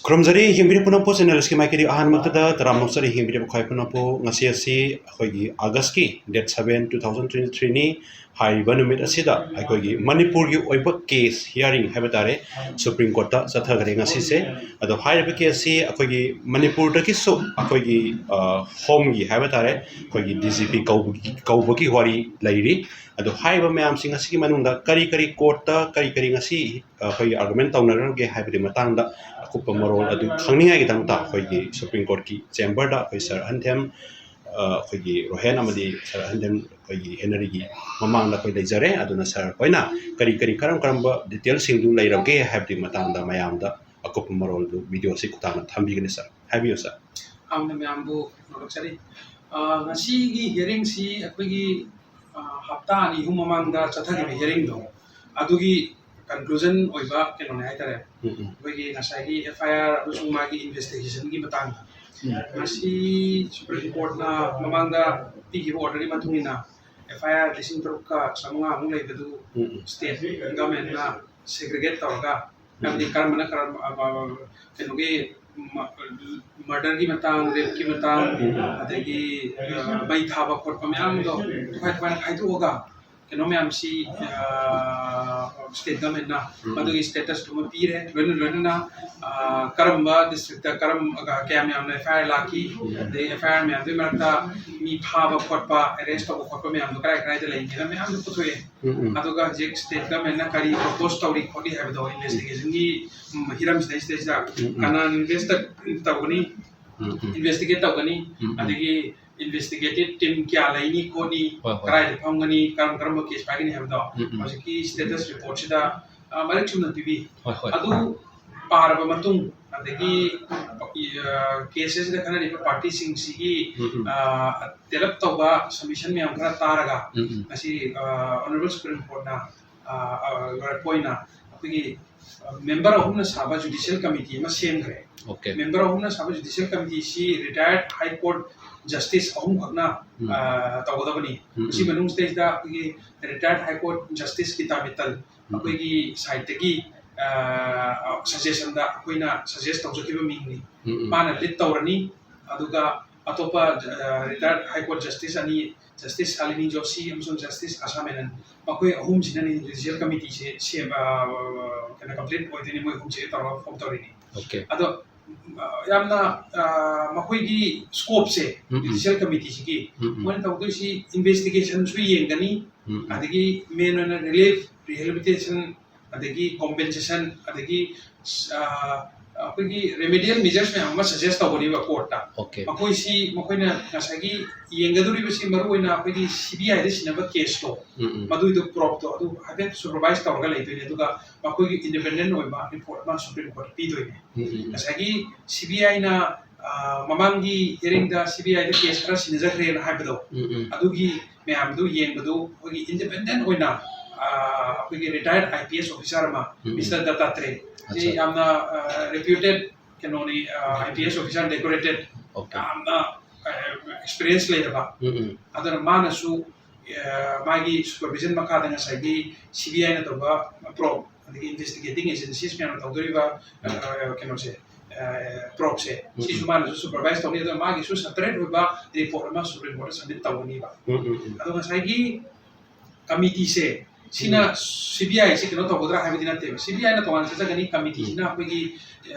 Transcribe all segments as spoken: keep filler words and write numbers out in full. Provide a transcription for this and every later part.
ꯈꯨꯔꯨꯝꯖꯔꯤ, ꯌꯦꯡꯕꯤꯔꯤꯕ ꯄꯨꯝꯅꯃꯛꯄꯨ꯫ ꯆꯦꯅꯦꯜ ꯑꯁꯤꯒꯤ ꯃꯥꯏꯀꯩꯗꯒꯤ ꯑꯍꯥꯟꯕꯃꯛꯇꯗ ꯇꯔꯥꯝꯅ ꯑꯣꯛꯆꯔꯤ, ꯌꯦꯡꯕꯤꯔꯤꯕ ꯈ꯭ꯋꯥꯏ ꯄꯨꯝꯅꯃꯛꯄꯨ꯫ ꯉꯁꯤ ꯑꯁꯤ ꯑꯩꯈꯣꯏꯒꯤ ꯑꯥꯒꯁꯀꯤ date seven, two thousand twenty ꯊ꯭ꯔꯤꯅꯤ꯫ ꯍꯥꯏꯔꯤꯕ ꯅꯨꯃꯤꯠ ꯑꯁꯤꯗ ꯑꯩꯈꯣꯏꯒꯤ ꯃꯅꯤꯄꯨꯔꯒꯤ ꯑꯣꯏꯕ ꯀꯦꯁ ꯍꯤꯌꯥꯔꯤꯡ ꯍꯥꯏꯕ ꯇꯥꯔꯦ, ꯁꯨꯄ꯭ꯔꯤꯝ ꯀꯣꯔꯠꯇ ꯆꯠꯊꯈ꯭ꯔꯦ ꯉꯁꯤꯁꯦ꯫ ꯑꯗꯣ ꯍꯥꯏꯔꯤꯕ ꯀꯦꯁꯁꯤ ꯑꯩꯈꯣꯏꯒꯤ ꯃꯅꯤꯄꯨꯔꯗꯒꯤꯁꯨ ꯑꯩꯈꯣꯏꯒꯤ, ꯑ, ꯍꯣꯝꯒꯤ ꯍꯥꯏꯕ ꯇꯥꯔꯦ, ꯑꯩꯈꯣꯏꯒꯤ ꯗꯤ ꯖꯤ ꯄꯤ ꯀꯧꯕꯒꯤ, ꯀꯧꯕꯒꯤ ꯋꯥꯔꯤ ꯂꯩꯔꯤ꯫ ꯑꯗꯣ ꯍꯥꯏꯔꯤꯕ ꯃꯌꯥꯝꯁꯤꯡ ꯑꯁꯤꯒꯤ ꯃꯅꯨꯡꯗ ꯀꯔꯤ ꯀꯔꯤ ꯀꯣꯔꯠꯇ ꯀꯔꯤ ꯀꯔꯤ ꯉꯁꯤ ꯑꯩꯈꯣꯏꯒꯤ ꯑꯥꯔꯒꯨꯃꯦꯟ ꯇꯧꯅꯈ꯭ꯔꯒꯦ ꯍꯥꯏꯕꯒꯤ ꯃꯇꯥꯡꯗ ꯑꯀꯨꯞꯄ ꯃꯔꯣꯜ ꯑꯗꯨ ꯈꯪꯅꯤꯡꯉꯥꯏꯒꯤꯗꯃꯛꯇ ꯑꯩꯈꯣꯏꯒꯤ ꯁꯨꯄ꯭ꯔꯤꯝ ꯀꯣꯔꯠꯀꯤ ꯆꯦꯝꯕꯔꯗ ꯑꯩꯈꯣꯏ ꯁꯥꯔ ꯑꯍꯟꯊꯦꯝ, ꯑ, ꯑꯩꯈꯣꯏꯒꯤ ꯔꯣꯍꯦꯟ ꯑꯃꯗꯤ ꯁꯥꯔ ꯑꯍꯟꯊꯦꯝ ꯑꯩꯈꯣꯏꯒꯤ ꯍꯦꯅꯔꯤꯒꯤ ꯃꯃꯥꯡꯗ ꯑꯩꯈꯣꯏ ꯂꯩꯖꯔꯦ꯫ ꯑꯗꯨꯅ ꯁꯥꯔ ꯍꯣꯏꯅ ꯀꯔꯤ ꯀꯔꯤ, ꯀꯔꯝ ꯀꯔꯝꯕ ꯗꯤꯇꯦꯜꯁꯤꯡꯗꯨ ꯂꯩꯔꯝꯒꯦ ꯍꯥꯏꯕꯗꯨꯒꯤ ꯃꯇꯥꯡꯗ ꯃꯌꯥꯝꯗ ꯑꯀꯨꯞꯄ ꯃꯔꯣꯜꯗꯨ ꯚꯤꯗꯤꯑꯣ ꯑꯁꯤ ꯈꯨꯊꯥꯡꯗ ꯊꯝꯕꯤꯒꯅꯤ ꯁꯥꯔ꯫ ꯍꯥꯏꯕꯤꯌꯨ ꯁꯥꯔ꯫ ꯍꯥꯟꯅ ꯃꯌꯥꯝꯕꯨ ꯅꯣꯛꯆꯔꯤ꯫ ꯑ, ꯉꯁꯤꯒꯤ ꯍꯤꯌꯥꯔꯤꯡꯁꯤ ꯑꯩꯈꯣꯏꯒꯤ, ꯑ, ꯍꯞꯇꯥ ꯑꯅꯤ ꯑꯍꯨꯝ ꯃꯃꯥꯡꯗ ꯆꯠꯊꯈꯤꯕ ꯍꯤꯌꯥꯔꯤꯡꯗꯣ, ꯑꯗꯨꯒꯤ ꯀꯟꯀ꯭ꯂꯨꯖꯟ ꯑꯣꯏꯕ ꯀꯩꯅꯣꯅꯦ ꯍꯥꯏꯇꯥꯔꯦ꯫ ꯎꯝ, ꯎꯝ꯫ ꯑꯩꯈꯣꯏꯒꯤ ꯉꯁꯥꯏꯒꯤ ꯑꯦꯐ ꯑꯥꯏ ꯑꯥꯔ ꯑꯃꯁꯨꯡ ꯃꯥꯒꯤ ꯏꯟꯚꯦꯁꯇꯤꯒꯦꯁꯟꯒꯤ ꯃꯇꯥꯡꯗ꯫ ꯎꯝ꯫ ꯉꯁꯤ ꯁꯨꯄ꯭ꯔꯤꯝ ꯀꯣꯔꯠꯅ ꯃꯃꯥꯡꯗ ꯄꯤꯈꯤꯕ ꯑꯣꯔꯗꯔꯒꯤ ꯃꯇꯨꯡ ꯏꯟꯅ ꯑꯦꯐ ꯑꯥꯏ ꯑꯥꯔ ꯂꯤꯁꯤꯡ ꯇꯔꯨꯛꯀ ꯆꯥꯃꯉꯥꯃꯨꯛ ꯂꯩꯕꯗꯨ ꯎꯝ, ꯎꯝ꯫ ꯁ꯭ꯇꯦꯠ ꯒꯚꯔꯟꯃꯦꯟꯠꯅ ꯁꯦꯒ꯭ꯔꯤꯒꯦꯠ ꯇꯧꯔꯒ, ꯍꯥꯏꯕꯗꯤ ꯎꯝ꯫ ꯀꯔꯝꯕꯅ ꯀꯔꯝꯕ, ꯑ, ꯑ, ꯀꯩꯅꯣꯒꯤ, ꯃ-, ꯃꯔꯗꯔꯒꯤ ꯃꯇꯥꯡ, ꯔꯦꯞꯀꯤ ꯃꯇꯥꯡ, ꯎꯝ꯫ ꯑꯗꯒꯤ, ꯑ, ꯃꯩ ꯊꯥꯕ ꯈꯣꯠꯄ ꯃꯌꯥꯝꯗꯣ ꯇꯣꯈꯥꯏ ꯇꯣꯈꯥꯏꯅ ꯈꯥꯏꯗꯣꯛꯑꯒ, ꯀꯩꯅꯣ ꯃꯌꯥꯝꯁꯤ, ꯑ, ꯁ꯭ꯇꯦꯠ ꯒꯚꯔꯟꯃꯦꯟꯠꯅ ꯎꯝ꯫ ꯃꯗꯨꯒꯤ ꯁ꯭ꯇꯦꯇꯁꯇꯨꯃ ꯄꯤꯔꯦ꯫ ꯂꯣꯏꯅ ꯂꯣꯏꯅꯅ, ꯑ, ꯀꯔꯝꯕ ꯗꯤꯁꯇ꯭ꯔꯤꯛꯇ ꯀꯔꯝ-, ꯑ, ꯀꯌꯥꯝ ꯌꯥꯝꯅ ꯑꯦꯐ ꯑꯥꯏ ꯑꯥꯔ ꯂꯥꯛꯈꯤ, ꯎꯝ꯫ ꯑꯗꯩ ꯑꯦꯐ ꯑꯥꯏ ꯑꯥꯔ ꯃꯌꯥꯝꯗꯨꯒꯤ ꯃꯔꯛꯇ ꯃꯤ ꯐꯥꯕ ꯈꯣꯠꯄ, ꯑꯦꯔꯦꯁ ꯇꯧꯕ ꯈꯣꯠꯄ ꯃꯌꯥꯝꯗꯣ ꯀꯗꯥꯏ ꯀꯗꯥꯏꯗ ꯂꯩꯒꯦꯅ ꯃꯌꯥꯝꯗꯣ ꯄꯨꯊꯣꯛꯑꯦ꯫ ꯎꯝ, ꯎꯝ꯫ ꯑꯗꯨꯒ ꯍꯧꯖꯤꯛ ꯁ꯭ꯇꯦꯠ ꯒꯚꯔꯟꯃꯦꯟꯠꯅ ꯀꯔꯤ ꯄ꯭ꯔꯣꯄꯣꯁ ꯇꯧꯔꯤ ꯈꯣꯠꯂꯤ ꯍꯥꯏꯕꯗꯣ ꯏꯟꯚꯦꯁꯇꯤꯒꯦꯁꯟꯒꯤ, ꯎꯝ, ꯍꯤꯔꯝꯁꯤꯗꯩꯁꯤꯗꯩꯁꯤꯗ ꯎꯝ, ꯎꯝ꯫ ꯀꯅꯥꯅ ꯏꯟꯚꯦꯁ ꯇꯧꯒꯅꯤ, ꯎꯝ, ꯎꯝ꯫ ꯏꯟꯚꯦꯁꯇꯤꯒꯦꯠ ꯇꯧꯒꯅꯤ, ꯎꯝ, ꯎꯝ꯫ ꯑꯗꯒꯤ ꯏꯟꯚꯦꯁꯇꯤꯒꯦꯇꯤꯚ ꯇꯤꯝ ꯀꯌꯥ ꯂꯩꯅꯤ ꯈꯣꯠꯅꯤ, ꯍꯣꯏ, ꯍꯣꯏ꯫ ꯀꯗꯥꯏꯗ ꯐꯝꯒꯅꯤ, ꯀꯔꯝ ꯀꯔꯝꯕ ꯀꯦꯁ ꯄꯥꯏꯒꯅꯤ ꯍꯥꯏꯕꯗꯣ ꯎꯝ, ꯎꯝ꯫ ꯍꯧꯖꯤꯛꯀꯤ ꯁ꯭ꯇꯦꯇꯁ ꯔꯤꯄꯣꯔꯠꯁꯤꯗ, ꯑ, ꯃꯔꯤꯛ ꯆꯨꯝꯅ ꯄꯤꯕꯤ꯫ ꯍꯣꯏ, ꯍꯣꯏ꯫ ꯑꯗꯨ ꯄꯥꯔꯕ ꯃꯇꯨꯡ, ꯑꯗꯒꯤ, ꯑ, ꯀꯦꯁ ꯑꯁꯤꯗ ꯈꯟꯅꯔꯤꯕ ꯄꯥꯔꯇꯤꯁꯤꯡꯁꯤꯒꯤ, ꯎꯝ, ꯎꯝ꯫ ꯑ, ꯇꯦꯜꯂꯞ ꯇꯧꯕ ꯁꯕꯃꯤꯁꯟ ꯃꯌꯥꯝ ꯈꯔ ꯇꯥꯔꯒ, ꯎꯝ, ꯎꯝ꯫ ꯉꯁꯤ, ꯑ, ꯑꯣꯅꯔꯦꯕꯜ ꯁꯨꯄ꯭ꯔꯤꯝ ꯀꯣꯔꯠꯅ, ꯑ, ꯑ, ꯂꯣꯏꯔꯛꯄ ꯑꯣꯏꯅ ꯑꯩꯈꯣꯏꯒꯤ, ꯑ, ꯃꯦꯝꯕꯔ ꯑꯍꯨꯝꯅ ꯁꯥꯕ ꯖꯨꯗꯤꯁꯤꯌꯦꯜ ꯀꯃꯤꯇꯤ ꯑꯃ ꯁꯦꯝꯈ꯭ꯔꯦ꯫ ꯑꯣꯀꯦ꯫ ꯃꯦꯝꯕꯔ ꯑꯍꯨꯝꯅ ꯁꯥꯕ ꯖꯨꯗꯤꯁꯤꯌꯦꯜ ꯀꯃꯤꯇꯤꯁꯤ ꯔꯤꯇꯥꯌꯔꯠ ꯍꯥꯏ ꯀꯣꯔꯠ ꯖꯁꯇꯤꯁ ꯑꯍꯨꯝꯈꯛꯅ, ꯎꯝ꯫ ꯑ, ꯇꯧꯒꯗꯕꯅꯤ꯫ ꯎꯝ, ꯃꯁꯤ ꯎꯝ꯫ ꯃꯅꯨꯡꯁꯤꯗꯩꯗ ꯑꯩꯈꯣꯏꯒꯤ ꯔꯤꯇꯥꯌꯔꯠ high court justice guitar Mittal ꯎꯝ, ꯎꯝ꯫ ꯑꯩꯈꯣꯏꯒꯤ ꯁꯥꯏꯠꯇꯒꯤ ꯁꯖꯦꯁꯟꯗ ꯑꯩꯈꯣꯏꯅ ꯁꯖꯦꯁ ꯇꯧꯖꯈꯤꯕ ꯃꯤꯡꯅꯤ꯫ ꯃꯥꯅ ꯂꯤꯗ ꯇꯧꯔꯅꯤ꯫ ꯑꯗꯨꯒ ꯑꯇꯣꯞꯄ ꯔꯤꯇꯥꯌꯔ ꯍꯥꯏ ꯀꯣꯔꯠ ꯖꯁꯇꯤꯁ ꯑꯅꯤ, ꯖꯁꯇꯤꯁ ꯁꯥꯂꯤꯅꯤ ꯖꯣꯁꯤ ꯑꯃꯁꯨꯡ ꯖꯁꯇꯤꯁ ꯑꯁꯥ ꯃꯦꯅꯟ, ꯃꯈꯣꯏ ꯑꯍꯨꯝꯁꯤꯅ ꯖꯨꯗꯤꯁꯤꯌꯦꯜ ꯀꯃꯤꯇꯤꯁꯦ ꯁꯦꯝ ꯀꯩꯅꯣ ꯀꯝꯄ꯭ꯂꯤꯠ ꯑꯣꯏꯗꯣꯏꯅꯤ꯫ ꯃꯣꯏ ꯑꯍꯨꯝꯁꯤꯒ ꯇꯧꯔꯒ ꯐꯣꯝ ꯇꯧꯔꯤꯅꯤ꯫ ꯑꯣꯀꯦ꯫ ꯑꯗꯣ ꯌꯥꯝꯅ ꯃꯈꯣꯏꯒꯤ ꯁ꯭ꯀꯣꯞꯁꯦ, ꯖꯨꯗꯤꯁꯤꯌꯦꯜ ꯀꯃꯤꯇꯤꯁꯤꯒꯤ ꯃꯣꯏꯅ ꯇꯧꯗꯣꯏꯁꯤ ꯏꯟꯚꯦꯁꯇꯤꯒꯦꯁꯟꯁꯨ ꯌꯦꯡꯒꯅꯤ, ꯑꯗꯒꯤ ꯃꯦꯟ ꯑꯣꯏꯅ ꯔꯤꯂꯤꯐ, ꯔꯤꯍꯦꯕꯤꯂꯤꯇꯦꯁꯟ, ꯑꯗꯒꯤ ꯀꯣꯝꯄꯦꯟꯁꯦꯁꯟ, ꯑꯗꯒꯤ ꯑꯩꯈꯣꯏꯒꯤ ꯔꯦꯃꯦꯗꯤꯌꯦꯜ ꯃꯦꯖꯔꯁ ꯃꯌꯥꯝ ꯑꯃ ꯁꯖꯦꯁ ꯇꯧꯒꯅꯤꯕ ꯀꯣꯔꯠꯇ꯫ ꯑꯣꯀꯦ꯫ ꯃꯈꯣꯏꯁꯤ ꯃꯈꯣꯏꯅ ꯉꯁꯥꯏꯒꯤ ꯌꯦꯡꯒꯗꯧꯔꯤꯕꯁꯤ ꯃꯔꯨꯑꯣꯏꯅ ꯑꯩꯈꯣꯏꯒꯤ ꯁꯤ ꯕꯤ ꯑꯥꯏꯗ ꯁꯤꯟꯅꯕ ꯀꯦꯁꯇꯣ, ꯎꯝ ꯎꯝ ꯃꯗꯨꯏꯗꯣ ꯄ꯭ꯔꯣꯞꯇꯣ ꯑꯗꯨ ꯍꯥꯏꯐꯦꯠ ꯁꯨꯄꯔꯚꯥꯏꯁ ꯇꯧꯔꯒ ꯂꯩꯗꯣꯏꯅꯦ꯫ ꯑꯗꯨꯒ ꯃꯈꯣꯏꯒꯤ ꯏꯟꯗꯤꯄꯦꯟꯗꯦꯟ ꯑꯣꯏꯕ ꯔꯤꯄꯣꯔꯠ ꯑꯃ ꯁꯨꯄ꯭ꯔꯤꯝ ꯀꯣꯔꯠ ꯄꯤꯗꯣꯏꯅꯦ꯫ ꯎꯝ ꯎꯝ ꯉꯁꯥꯏꯒꯤ ꯁꯤ ꯕꯤ ꯑꯥꯏꯅ ꯃꯃꯥꯡꯒꯤ ꯍꯤꯌꯔꯤꯡꯗ ꯁꯤ ꯕꯤ ꯑꯥꯏꯗ ꯀꯦꯁ ꯈꯔ ꯁꯤꯟꯅꯖꯈ꯭ꯔꯦꯅ ꯍꯥꯏꯕꯗꯣ, ꯎꯝ ꯎꯝ ꯑꯗꯨꯒꯤ ꯃꯌꯥꯝꯗꯨ ꯌꯦꯡꯕꯗꯨ ꯑꯩꯈꯣꯏꯒꯤ ꯏꯟꯗꯤꯄꯦꯟꯗꯦꯟ ꯑꯣꯏꯅ ꯑꯩꯈꯣꯏꯒꯤ ꯔꯤꯇꯥꯌꯔꯠ ꯑꯥꯏ ꯄꯤ ꯑꯦꯁ ꯑꯣꯐꯤꯁꯥꯔ ꯑꯃ, ꯎꯝ ꯎꯝ ꯃꯤꯁꯇꯔ ꯗꯠꯇꯥꯇ꯭ꯔꯦ, ꯁꯤ ꯑꯠꯆꯥ꯫ ꯌꯥꯝꯅ ꯔꯦꯄ꯭ꯌꯨꯇꯦꯠ ꯀꯩꯅꯣꯅꯤ, I P S officer, decorated, okay. ꯌꯥꯝꯅ ꯑꯦꯛꯁꯄꯤꯔꯤꯌꯦꯟꯁ ꯂꯩꯔꯕ꯫ ꯎꯝ ꯎꯝ ꯑꯗꯨꯅ ꯃꯥꯅꯁꯨ ꯑ, ꯃꯥꯒꯤ ꯁꯨꯄꯔꯚꯤꯖꯟ ꯃꯈꯥꯗ ꯉꯁꯥꯏꯒꯤ ꯁꯤ ꯕꯤ ꯑꯥꯏꯅ ꯇꯧꯕ ꯄ꯭ꯔꯣꯞ, ꯑꯗꯒꯤ ꯏꯟꯚꯦꯁꯇꯤꯒꯦꯇꯤꯡ ꯑꯦꯖꯦꯟꯁꯤꯁ ꯃꯌꯥꯝꯅ ꯇꯧꯗꯣꯔꯤꯕ ꯑ, ꯀꯩꯅꯣꯁꯦ, ꯄ꯭ꯔꯣꯞꯁꯦ, ꯎꯝ ꯁꯤꯁꯨ ꯎꯝ ꯃꯥꯅꯁꯨ ꯁꯨꯄꯔꯚꯥꯏꯁ ꯇꯧꯅꯤ꯫ ꯑꯗꯨꯅ ꯃꯥꯒꯤꯁꯨ ꯁꯄꯔꯦꯠ ꯑꯣꯏꯕ ꯔꯤꯄꯣꯔꯠ ꯑꯃ ꯁꯨꯄ꯭ꯔꯤꯝ ꯀꯣꯔꯠꯇ ꯁꯕꯃꯤꯠ ꯇꯧꯒꯅꯤꯕ꯫ ꯎꯝ ꯎꯝ ꯎꯝ ꯑꯗꯣ ꯉꯁꯥꯏꯒꯤ ꯀꯃꯤꯇꯤꯁꯦ, ꯁꯤꯅ ꯁꯤ ꯕꯤ ꯑꯥꯏꯁꯤ ꯀꯩꯅꯣ ꯇꯧꯒꯗ꯭ꯔꯥ ꯍꯥꯏꯕꯗꯤ ꯅꯠꯇꯦꯕ꯫ ꯁꯤ ꯕꯤ ꯑꯥꯏꯅ ꯇꯣꯉꯥꯟꯅ ꯆꯠꯆꯒꯅꯤ, ꯀꯃꯤꯇꯤꯁꯤꯅ ꯑꯩꯈꯣꯏꯒꯤ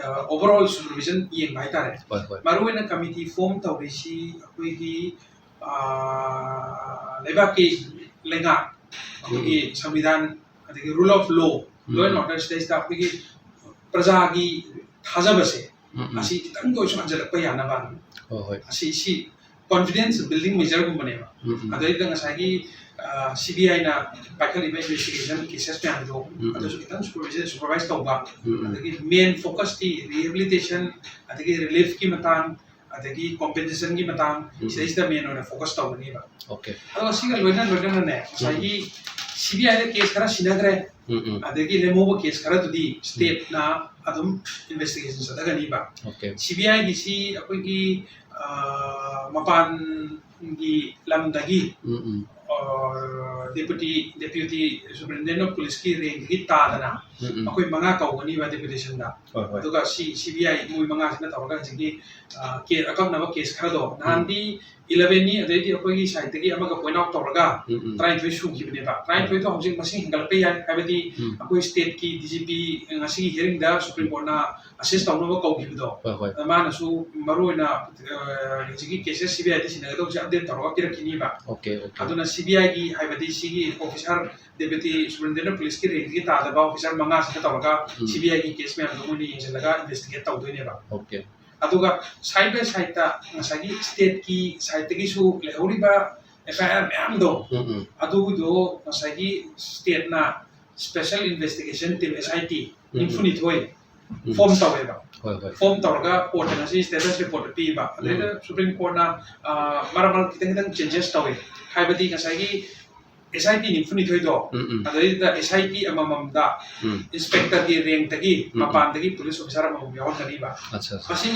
ꯑꯣꯚꯔꯑꯣꯜ ꯁꯨꯄꯔꯚꯤꯖꯟ ꯌꯦꯡꯕ ꯍꯥꯏꯇꯥꯔꯦ꯫ ꯍꯣꯏ ꯍꯣꯏ꯫ ꯃꯔꯨꯑꯣꯏꯅ ꯀꯃꯤꯇꯤ ꯐꯣꯝ ꯇꯧꯔꯤꯁꯤ ꯑꯩꯈꯣꯏꯒꯤ ꯑ, ꯂꯩꯕꯥꯛꯀꯤ ꯂꯩꯉꯥꯛ, ꯑꯩꯈꯣꯏꯒꯤ ꯁꯪꯕꯤꯙꯥꯟ, ꯑꯗꯒꯤ rule of law, law and order ꯁꯤꯗꯩꯁꯤꯗ ꯑꯩꯈꯣꯏꯒꯤ ꯄ꯭ꯔꯖꯥꯒꯤ ꯊꯥꯖꯕꯁꯦ, ꯎꯝ ꯎꯝ ꯑꯁꯤ ꯈꯤꯇꯪꯗ ꯑꯣꯏꯁꯨ ꯍꯟꯖꯤꯜꯂꯛꯄ ꯌꯥꯅꯕ, ꯍꯣꯏ ꯍꯣꯏ꯫ ꯑꯁꯤ ꯁꯤ ꯀꯣꯟꯐꯤꯗꯦꯟꯁ ꯕꯤꯜꯗꯤꯡ ꯃꯦꯖꯔꯒꯨꯝꯕꯅꯦꯕ꯫ ꯎꯝ ꯎꯝ ꯑꯗꯩꯗ ꯉꯁꯥꯏꯒꯤ ꯁꯤ ꯕꯤ ꯑꯥꯏꯅ ꯄꯥꯏꯈꯠꯂꯤꯕ ꯏꯟꯚꯦꯁꯇꯤꯒꯦꯁꯟ ꯀꯦꯁꯦꯁ ꯃꯌꯥꯝꯗꯣ, ꯎꯝ꯫ ꯑꯗꯨꯁꯨ ꯈꯤꯇꯪ ꯁꯨꯄꯔꯚꯤꯖꯟ ꯁꯨꯄꯔꯚꯥꯏꯁ ꯇꯧꯕ, ꯎꯝ ꯎꯝ ꯑꯗꯒꯤ ꯃꯦꯟ ꯐꯣꯀꯁꯇꯤ ꯔꯤꯍꯦꯕꯤꯂꯤꯇꯦꯁꯟ, ꯑꯗꯒꯤ ꯔꯤꯂꯤꯐꯀꯤ ꯃꯇꯥꯡ, ꯑꯗꯒꯤ ꯀꯣꯝꯄꯦꯟꯁꯦꯁꯟꯒꯤ ꯃꯇꯥꯡ, ꯎꯝ꯫ ꯁꯤꯗꯩꯁꯤꯗ ꯃꯦꯟ ꯑꯣꯏꯅ ꯐꯣꯀꯁ ꯇꯧꯒꯅꯤꯕ꯫ ꯑꯣꯀꯦ꯫ ꯑꯗꯨꯒ ꯁꯤꯒ ꯂꯣꯏꯅ ꯂꯣꯏꯅꯅꯅꯦ, ꯉꯁꯥꯏꯒꯤ ꯁꯤ ꯕꯤ ꯑꯥꯏꯗ ꯀꯦꯁ ꯈꯔ ꯁꯤꯟꯅꯈ꯭ꯔꯦ, ꯎꯝ ꯎꯝ ꯑꯗꯒꯤ ꯂꯦꯝꯍꯧꯕ ꯀꯦꯁ ꯈꯔꯗꯨꯗꯤ ꯁ꯭ꯇꯦꯠꯅ ꯑꯗꯨꯝ ꯏꯟꯚꯦꯁꯇꯤꯒꯦꯁꯟ ꯆꯠꯊꯒꯅꯤꯕ꯫ ꯑꯣꯀꯦ꯫ ꯁꯤ ꯕꯤ ꯑꯥꯏꯒꯤꯁꯤ ꯑꯩꯈꯣꯏꯒꯤ ꯑ, ꯃꯄꯥꯟꯒꯤ ꯂꯝꯗꯒꯤ ꯎꯝ ꯎꯝ ꯗꯦꯄꯨꯇꯤ ꯗꯦꯄ꯭ꯌꯨꯇꯤ ꯁꯨꯄꯔꯤꯟꯇꯦꯟꯗꯦꯟ ꯑꯣꯐ ꯄꯨꯂꯤꯁꯀꯤ ꯔꯦꯡꯗꯒꯤ ꯇꯥꯗꯅ ꯎꯝ, ꯎꯝ. ꯑꯩꯈꯣꯏ ꯃꯉꯥ ꯀꯧꯒꯅꯤꯕ ꯗꯦꯄꯨꯇꯦꯁꯟꯗ꯫ ꯍꯣꯏ, ꯍꯣꯏ. ꯑꯗꯨꯒ ꯁꯤ ꯁꯤ ꯕꯤ ꯑꯥꯏ ꯃꯣꯏ ꯃꯉꯥꯁꯤꯅ ꯇꯧꯔꯒ ꯍꯧꯖꯤꯛꯀꯤ ꯑ, ꯀꯦ ꯑꯀꯛꯅꯕ ꯀꯦꯁ ꯈꯔꯗꯣ ꯅꯍꯥꯟꯗꯤ ꯏꯂꯚꯦꯟꯅꯤ, ꯑꯗꯩꯗꯤ ꯑꯩꯈꯣꯏꯒꯤ ꯁꯥꯏꯠꯇꯒꯤ ꯑꯃꯒ ꯄꯣꯏꯟ ꯑꯥꯎꯠ ꯇꯧꯔꯒ ꯎꯝ, ꯎꯝ. ꯇꯔꯥꯅꯤꯊꯣꯏ ꯁꯨꯈꯤꯕꯅꯦꯕ꯫ ꯇꯔꯥꯅꯤꯊꯣꯏꯗꯣ ꯍꯧꯖꯤꯛ ꯃꯁꯤꯡ ꯍꯦꯟꯒꯠꯂꯛꯄ ꯌꯥꯏ, ꯍꯥꯏꯕꯗꯤ ꯎꯝ. ꯑꯩꯈꯣꯏ ꯁ꯭ꯇꯦꯠꯀꯤ ꯗꯤ ꯖꯤ ꯄꯤ ꯉꯁꯤꯒꯤ ꯍꯤꯌꯔꯤꯡꯗ ꯁꯨꯄ꯭ꯔꯤꯝ ꯀꯣꯔꯠꯅ ꯑꯦꯁꯤꯁ ꯇꯧꯅꯕ ꯀꯧꯈꯤꯕꯗꯣ, ꯍꯣꯏ, ꯍꯣꯏ. ꯑꯗ ꯃꯥꯅꯁꯨ ꯃꯔꯨꯑꯣꯏꯅ ꯑ, ꯍꯧꯖꯤꯛꯀꯤ ꯀꯦꯁꯦꯁ ꯁꯤ ꯕꯤ ꯑꯥꯏꯗ ꯁꯤꯟꯅꯒꯗꯧꯕꯁꯦ ꯑꯞꯗꯦꯠ ꯇꯧꯔꯒ ꯄꯤꯔꯛꯈꯤꯅꯤꯕ꯫ Okay, okay. ꯑꯗꯨꯅ ꯁꯤ ꯕꯤ ꯑꯥꯏꯒꯤ, ꯍꯥꯏꯕꯗꯤ ꯁꯤꯒꯤ ꯑꯣꯐꯤꯁꯥꯔ ꯗꯦꯄ꯭ꯌꯨꯇꯤ ꯁꯨꯄꯔꯤꯟꯇꯦꯟꯗꯦꯟ ꯄꯨꯂꯤꯁꯀꯤ ꯔꯦꯡꯗꯒꯤ ꯇꯥꯗꯕ ꯑꯣꯐꯤꯁꯥꯔ ꯃꯉꯥꯁꯤꯗ ꯇꯧꯔꯒ ꯎꯝ. ꯁꯤ ꯕꯤ ꯑꯥꯏꯒꯤ ꯀꯦꯁ ꯃꯌꯥꯝꯗꯣ ꯃꯣꯏꯅ ꯌꯦꯡꯁꯤꯜꯂꯒ ꯏꯟꯚꯦꯁꯇꯤꯒꯦꯠ ꯇꯧꯗꯣꯏꯅꯦꯕ꯫ ꯑꯣꯀꯦ. ꯑꯗꯨꯒ ꯁꯥꯏꯠ ꯕꯥꯏ ꯁꯥꯏꯠꯇ ꯉꯁꯥꯏꯒꯤ ꯁ꯭ꯇꯦꯠꯀꯤ ꯁꯥꯏꯠꯇꯒꯤꯁꯨ ꯂꯩꯍꯧꯔꯤꯕ ꯑꯦꯐ ꯑꯥꯏ ꯑꯥꯔ ꯃꯌꯥꯝꯗꯣ, ꯎꯝ, ꯎꯝ. ꯑꯗꯨꯗꯣ ꯉꯁꯥꯏꯒꯤ ꯁ꯭ꯇꯦꯠꯅ ꯁ꯭ꯄꯦꯁꯦꯜ ꯏꯟꯚꯦꯁꯇꯤꯒꯦꯁꯟ ꯇꯤꯝ, ꯑꯦꯁ ꯑꯥꯏ ꯇꯤ, ꯎꯝ. ꯅꯤꯐꯨꯅꯤꯊꯣꯏ ꯎꯝ. ꯐꯣꯝ ꯇꯧꯋꯦꯕ꯫ ꯍꯣꯏ, ꯍꯣꯏ. ꯐꯣꯝ ꯇꯧꯔꯒ ꯀꯣꯔꯠꯇ ꯉꯁꯤ ꯁ꯭ꯇꯦꯇꯁ ꯔꯤꯄꯣꯔꯠ ꯄꯤꯕ꯫ ꯑꯗꯩꯗ ꯁꯨꯄ꯭ꯔꯤꯝ ꯀꯣꯔꯠꯅ, ꯑ, ꯃꯔꯛ ꯃꯔꯛ ꯈꯤꯇꯪ ꯈꯤꯇꯪ ꯆꯦꯟꯖꯦꯁ ꯇꯧꯋꯦ꯫ ꯍꯥꯏꯕꯗꯤ ꯉꯁꯥꯏꯒꯤ ꯑꯦꯁ ꯑꯥꯏ ꯇꯤ ꯅꯤꯐꯨꯅꯤꯊꯣꯏꯗꯣ, ꯎꯝ, ꯎꯝ. ꯑꯗꯩꯗ ꯑꯦꯁ ꯑꯥꯏ ꯇꯤ ꯑꯃꯃꯝꯗ ꯎꯝ. ꯏꯟꯁꯄꯦꯛꯇꯔꯒꯤ ꯔꯦꯡꯗꯒꯤ ꯎꯝ, ꯎꯝ. ꯃꯄꯥꯟꯗꯒꯤ ꯄꯨꯂꯤꯁ ꯑꯣꯐꯤꯁꯥꯔ ꯑꯃꯃꯝ ꯌꯥꯎꯍꯟꯒꯅꯤꯕ꯫ ꯑꯠꯆꯥ, ꯑꯠꯆꯥ. ꯃꯁꯤ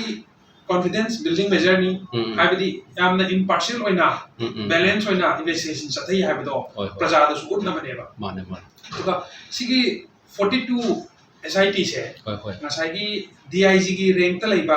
ꯀꯣꯟꯐꯤꯗꯦꯟꯁ ꯕꯤꯜꯗꯤꯡ ꯃꯦꯖꯔꯅꯤ꯫ ꯎꯝ, ꯎꯝ. ꯍꯥꯏꯕꯗꯤ ꯌꯥꯝꯅ ꯏꯝꯄꯥꯔꯁꯤꯌꯦꯜ ꯑꯣꯏꯅ ꯎꯝ, ꯎꯝ. ꯕꯦꯂꯦꯟꯁ ꯑꯣꯏꯅ ꯏꯟꯚꯦꯁꯇꯤꯒꯦꯁꯟ ꯆꯠꯊꯩ ꯍꯥꯏꯕꯗꯣ ꯍꯣꯏ, ꯍꯣꯏ. ꯄ꯭ꯔꯖꯥꯗꯁꯨ ꯎꯠꯅꯕꯅꯦꯕ꯫ ꯃꯥꯅꯦ, ꯃꯥꯅꯦ. ꯑꯗꯨꯒ ꯁꯤꯒꯤ ꯐꯣꯔꯇꯤ ꯇꯨ ꯑꯦꯁ ꯑꯥꯏ ꯇꯤꯁꯦ ꯍꯣꯏ, ꯍꯣꯏ. ꯉꯁꯥꯏꯒꯤ ꯗꯤ ꯑꯥꯏ ꯖꯤꯒꯤ ꯔꯦꯡꯛꯇ ꯂꯩꯕ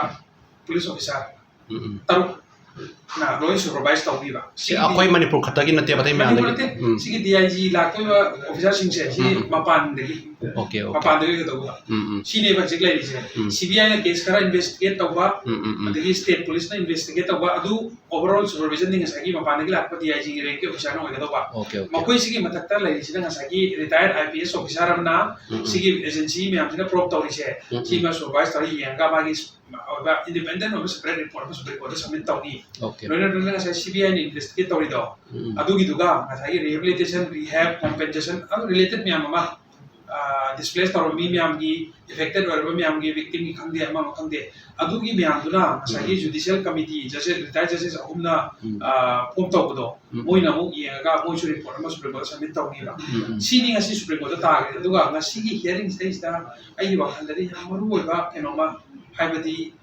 ꯄꯨꯂꯤꯁ ꯑꯣꯐꯤꯁꯥꯔ ꯎꯝ, ꯎꯝ. ꯇꯔꯨꯛꯅ ꯂꯣꯏ ꯁꯨꯄꯔꯚꯥꯏꯁ ꯇꯧꯕꯤꯕ꯫ ꯁꯤ ꯑꯩꯈꯣꯏ ꯃꯅꯤꯄꯨꯔ ꯈꯛꯇꯒꯤ ꯅꯠꯇꯦꯕ, ꯑꯇꯩ ꯃꯅꯤꯄꯨꯔ ꯃꯌꯥꯝꯗꯒꯤ. ꯅꯠꯇꯦ, ꯎꯝ. ꯁꯤꯒꯤ ꯗꯤ ꯑꯥꯏ ꯖꯤ ꯂꯥꯛꯇꯣꯏꯕ ꯑꯣꯐꯤꯁꯥꯔꯁꯤꯡꯁꯦ ꯁꯤ ꯎꯝ, ꯎꯝ. ꯃꯄꯥꯟꯗꯒꯤ, ꯑꯣꯀꯦ, ꯑꯣꯀꯦ. ꯃꯄꯥꯟꯗꯒꯤ ꯑꯣꯏꯒꯗꯧꯕ꯫ ꯎꯝ, ꯎꯝ. ꯁꯤꯅꯦꯕ ꯍꯧꯖꯤꯛ ꯂꯩꯔꯤꯁꯦ꯫ ꯎꯝ. ꯁꯤ ꯕꯤ ꯑꯥꯏꯅ ꯀꯦꯁ ꯈꯔ ꯏꯟꯚꯦꯁꯇꯤꯒꯦꯠ ꯇꯧꯕ, ꯎꯝ, ꯎꯝ, ꯎꯝ. ꯑꯗꯒꯤ ꯁ꯭ꯇꯦꯠ ꯄꯨꯂꯤꯁꯅ ꯏꯟꯚꯦꯁꯇꯤꯒꯦꯠ ꯇꯧꯕ, ꯑꯗꯨ ꯑꯣꯚꯔ ꯑꯣꯜ ꯁꯨꯄꯔꯚꯤꯖꯟꯗꯤ ꯉꯁꯥꯏꯒꯤ ꯃꯄꯥꯟꯗꯒꯤ ꯂꯥꯛꯄ ꯗꯤ ꯑꯥꯏ ꯖꯤꯒꯤ ꯔꯦꯡꯛꯀꯤ ꯑꯣꯐꯤꯁꯥꯔꯅ ꯑꯣꯏꯒꯗꯧꯕ꯫ Okay, okay. ꯃꯈꯣꯏꯁꯤꯒꯤ ꯃꯊꯛꯇ ꯂꯩꯔꯤꯁꯤꯅ ꯉꯁꯥꯏꯒꯤ ꯔꯤꯇꯥꯌꯔꯠ ꯑꯥꯏ ꯄꯤ ꯑꯦꯁ ꯑꯣꯐꯤꯁꯥꯔ ꯑꯃꯅ ꯎꯝ, ꯎꯝ. ꯁꯤꯒꯤ ꯑꯦꯖꯦꯟꯁꯤ ꯃꯌꯥꯝꯁꯤꯅ ꯄ꯭ꯔꯣꯞ ꯇꯧꯔꯤꯁꯦ, ꯎꯝ, ꯎꯝ. ꯁꯤꯃ ꯁꯨꯄꯔꯚꯥꯏꯁ ꯇꯧꯔ ꯌꯦꯡꯉꯒ ꯃꯥꯒꯤ ꯑꯣꯏꯕ ꯏꯟꯗꯤꯄꯦꯟꯗꯦꯟ ꯑꯣꯏꯕ ꯁꯦꯄꯔꯦꯠ ꯔꯤꯄꯣꯔꯠ ꯑꯃ ꯁꯨꯄ꯭ꯔꯤꯝ ꯀꯣꯔꯠꯇ ꯁꯕꯃꯤꯠ ꯇꯧꯅꯤ꯫ ꯑꯣꯀꯦ. ꯂꯣꯏꯅ ꯂꯣꯏꯅ ꯉꯁꯥꯏ ꯁꯤ ꯕꯤ ꯑꯥꯏꯅ ꯏꯟꯚꯦꯁꯇꯤꯒꯦꯠ ꯇꯧꯔꯤꯗꯣ, ꯎꯝ, ꯎꯝ. ꯑꯗꯨꯒꯤꯗꯨꯒ ꯉꯁꯥꯏꯒꯤ ꯔꯤꯍꯦꯕꯤꯂꯤꯇꯦꯁꯟ, ꯔꯤꯍꯦꯕ, ꯀꯣꯝꯄꯦꯟꯁꯦꯁꯟ, ꯑꯗꯨ ꯔꯤꯂꯦꯇꯦꯠ ꯃꯌꯥꯝ ꯑꯃ, ꯗꯤꯁꯄ꯭ꯂꯦꯁ ꯇꯧꯔꯕ ꯃꯤ ꯃꯌꯥꯝꯒꯤ, ꯑꯦꯐꯦꯛꯇꯦꯠ ꯑꯣꯏꯔꯕ ꯃꯌꯥꯝꯒꯤ, ꯚꯤꯛꯇꯤꯝꯒꯤ ꯈꯪꯗꯦ, ꯑꯃ ꯑꯃ ꯈꯪꯗꯦ, ꯑꯗꯨꯒꯤ ꯃꯌꯥꯝꯗꯨꯅ ꯉꯁꯥꯏꯒꯤ ꯎꯝ. ꯖꯨꯗꯤꯁꯤꯌꯦꯜ ꯀꯃꯤꯇꯤ, ꯖꯁ, ꯔꯤꯇꯥꯌꯔ ꯖꯁꯦꯁ ꯑꯍꯨꯝꯅ ꯎꯝ. ꯐꯣꯝ ꯇꯧꯕꯗꯣ, ꯎꯝ. ꯃꯣꯏꯅ ꯑꯃꯨꯛ ꯌꯦꯡꯉꯒ ꯃꯣꯏꯁꯨ ꯔꯤꯄꯣꯔꯠ ꯑꯃ ꯁꯨꯄ꯭ꯔꯤꯝ ꯀꯣꯔꯠꯇ ꯁꯕꯃꯤꯠ ꯇꯧꯅꯤꯕ꯫ ꯎꯝ, ꯎꯝ. ꯁꯤꯅꯤ ꯉꯁꯤ ꯁꯨꯄ꯭ꯔꯤꯝ ꯀꯣꯔꯠꯇ ꯇꯥꯈ꯭ꯔꯦ꯫ ꯑꯗꯨꯒ ꯉꯁꯤꯒꯤ ꯍꯤꯌꯔꯤꯡꯁꯤꯗꯩꯁꯤꯗ ꯑꯩꯒꯤ ꯋꯥꯈꯜꯗꯗꯤ ꯌꯥꯝ ꯃꯔꯨ ꯑꯣꯏꯕ ꯀꯩꯅꯣꯝꯃ, ꯍꯥꯏꯕꯗꯤ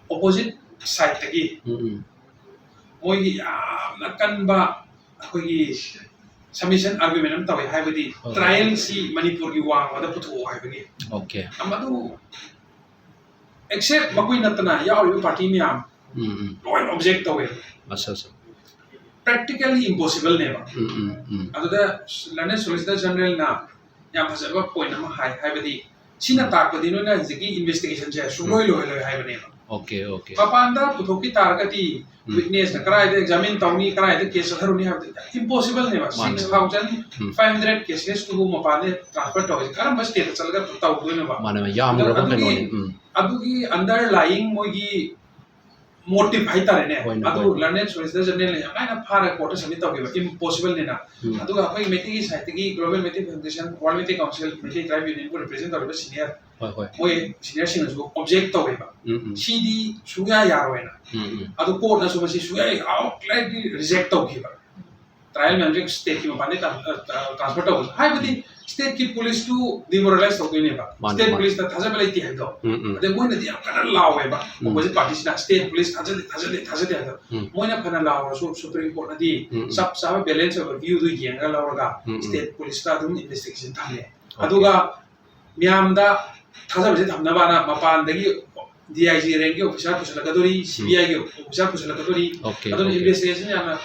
ꯑꯣꯄꯣꯖꯤꯠ ꯁꯥꯏꯠꯇꯒꯤ ꯎꯝ, ꯎꯝ. ꯃꯣꯏꯒꯤ ꯌꯥꯝꯅ ꯀꯟꯕ ꯑꯩꯈꯣꯏꯒꯤ submission argument ꯑꯃ ꯇꯧꯋꯦ, ꯍꯥꯏꯕꯗꯤ ꯍꯣꯏ꯫ ꯇ꯭ꯔꯥꯏꯌꯦꯜꯁꯤ ꯃꯅꯤꯄꯨꯔꯒꯤ ꯋꯥꯡꯃꯗ ꯄꯨꯊꯣꯛꯑꯣ ꯍꯥꯏꯕꯒꯤ꯫ ꯑꯣꯀꯦ꯫ ꯃꯗꯨ except ꯃꯈꯣꯏ ꯅꯠꯇꯅ ꯌꯥꯎꯔꯤꯕ ꯄꯥꯔꯇꯤ ꯃꯌꯥꯝ ꯎꯝ ꯎꯝ꯫ ꯂꯣꯏ object ꯇꯧꯋꯦ꯫ ꯑꯠꯆꯥ ꯑꯠꯆꯥ꯫ Practically impossible ꯅꯦꯕ꯫ ꯎꯝ ꯎꯝ ꯎꯝ꯫ ꯑꯗꯨꯗ Learned Solicitor General ꯅ ꯌꯥꯝ ꯐꯖꯕ point ꯑꯃ ꯍꯥꯏ, ꯍꯥꯏꯕꯗꯤ ꯁꯤꯅ ꯇꯥꯛꯄꯗꯤ ꯅꯣꯏꯅ ꯍꯧꯖꯤꯛꯀꯤ investigation ꯁꯦ ꯁꯨꯡꯂꯣꯏ ꯂꯣꯏꯍꯜꯂꯣꯏ ꯍꯥꯏꯕꯅꯦꯕ꯫ Okay okay. ꯃꯄꯥꯟꯗ ꯄꯨꯊꯣꯛꯈꯤ ꯇꯥꯔꯒꯗꯤ ꯎꯝ꯫ Witness ꯅ ꯀꯗꯥꯏꯗ examine ꯇꯧꯅꯤ, ꯀꯗꯥꯏꯗ case ꯆꯠꯊꯔꯨꯅꯤ ꯍꯥꯏꯕꯗꯤ impossible ꯅꯦꯕ꯫ ꯃꯥꯅꯦ꯫ Six thousand ꯎꯝ꯫ five hundred cases ꯇꯨꯕꯨ ꯃꯄꯥꯟꯗ transfer ꯇꯧꯔꯤꯁꯦ ꯀꯔꯝꯕ state ꯇ ꯆꯠꯂꯒ ꯇꯧꯗꯣꯏꯅꯣꯕ? ꯃꯥꯅꯦ ꯃꯥꯅꯦ, ꯌꯥꯝꯈ꯭ꯔꯕ ꯑꯗꯨꯒꯤ ꯀꯩꯅꯣꯅꯤ꯫ ꯎꯝ꯫ ꯑꯗꯨꯒꯤ underlying ꯃꯣꯏꯒꯤ motive ꯍꯥꯏꯇꯥꯔꯦꯅꯦ, ꯍꯣꯏꯅꯦ, ꯑꯗꯨ ꯍꯣꯏꯅꯦ꯫ Learned Solicitor General ꯅ ꯌꯥꯝ ꯂꯥꯏꯅ ꯐꯥꯔꯒ court ꯇ submit ꯇꯧꯈꯤꯕ, impossible ꯅꯤꯅ꯫ ꯎꯝ꯫ ꯑꯗꯨꯒ ꯑꯩꯈꯣꯏ ꯃꯩꯇꯩꯒꯤ side ꯇꯒꯤ Global Meitei Foundation, World Meitei Council, Meitei Tribe Union ꯕꯨ represent ꯇꯧꯔꯤꯕ senior, ꯍꯣꯏ ꯍꯣꯏ꯫ ꯃꯣꯏ senior ꯁꯤꯡꯅꯁꯨ object ꯇꯧꯋꯦꯕ, ꯎꯝ ꯎꯝ꯫ ꯁꯤꯗꯤ ꯁꯨꯡꯌꯥ ꯌꯥꯔꯣꯏꯅ꯫ ꯎꯝ ꯎꯝ꯫ ꯑꯗꯨ court ꯅꯁꯨ ꯃꯁꯤ ꯁꯨꯡꯌꯥ, outrightly reject ꯇꯧꯈꯤꯕ꯫ Trial ꯃꯌꯥꯝꯁꯦ state ꯀꯤ ꯃꯄꯥꯟꯗ transfer ꯇꯧꯕꯁꯦ, ꯍꯥꯏꯕꯗꯤ state ꯀꯤ police ꯇꯨ demoralize ꯇꯧꯗꯣꯏꯅꯦꯕ꯫ ꯃꯥꯅꯦ, State ꯃꯥꯅꯦ꯫ police ꯇ ꯊꯥꯖꯕ ꯂꯩꯇꯦ ꯍꯥꯏꯕꯗꯣ꯫ ꯎꯝ ꯎꯝ꯫ ꯑꯗꯩ ꯃꯣꯏꯅꯗꯤ ꯌꯥꯝ ꯀꯟꯅ ꯂꯥꯎꯋꯦꯕ, ꯎꯝ꯫ Opposite party ꯁꯤꯅ state police ꯊꯥꯖꯗꯦ, ꯊꯥꯖꯗꯦ, ꯊꯥꯖꯗꯦ ꯍꯥꯏꯕꯗꯣ꯫ ꯎꯝ꯫ ꯃꯣꯏꯅ ꯐꯅ ꯂꯥꯎꯔꯁꯨ Supreme Court ꯅꯗꯤ ꯎꯝ ꯎꯝ꯫ ꯆꯞ ꯆꯥꯕ balance ꯑꯣꯏꯕ view ꯗꯨ ꯌꯦꯡꯉꯒ ꯂꯧꯔꯒ ꯎꯝ ꯎꯝ꯫ State police ꯇ ꯑꯗꯨꯝ investigation ꯊꯝꯃꯦ꯫ Okay꯫ ꯑꯗꯨꯒ ꯃꯌꯥꯝꯗ ꯊꯥꯖꯕꯁꯦ ꯊꯝꯅꯕꯅ ꯃꯄꯥꯟꯗꯒꯤ D I G rank ꯀꯤ officer ꯄꯨꯁꯤꯜꯂꯛꯀꯗꯣꯔꯤ, C B I ꯒꯤ officer ꯄꯨꯁꯤꯜꯂꯛꯀꯗꯣꯔꯤ꯫ Okay, ꯑꯗꯨꯅ okay꯫ Investigation ꯌꯥꯝꯅ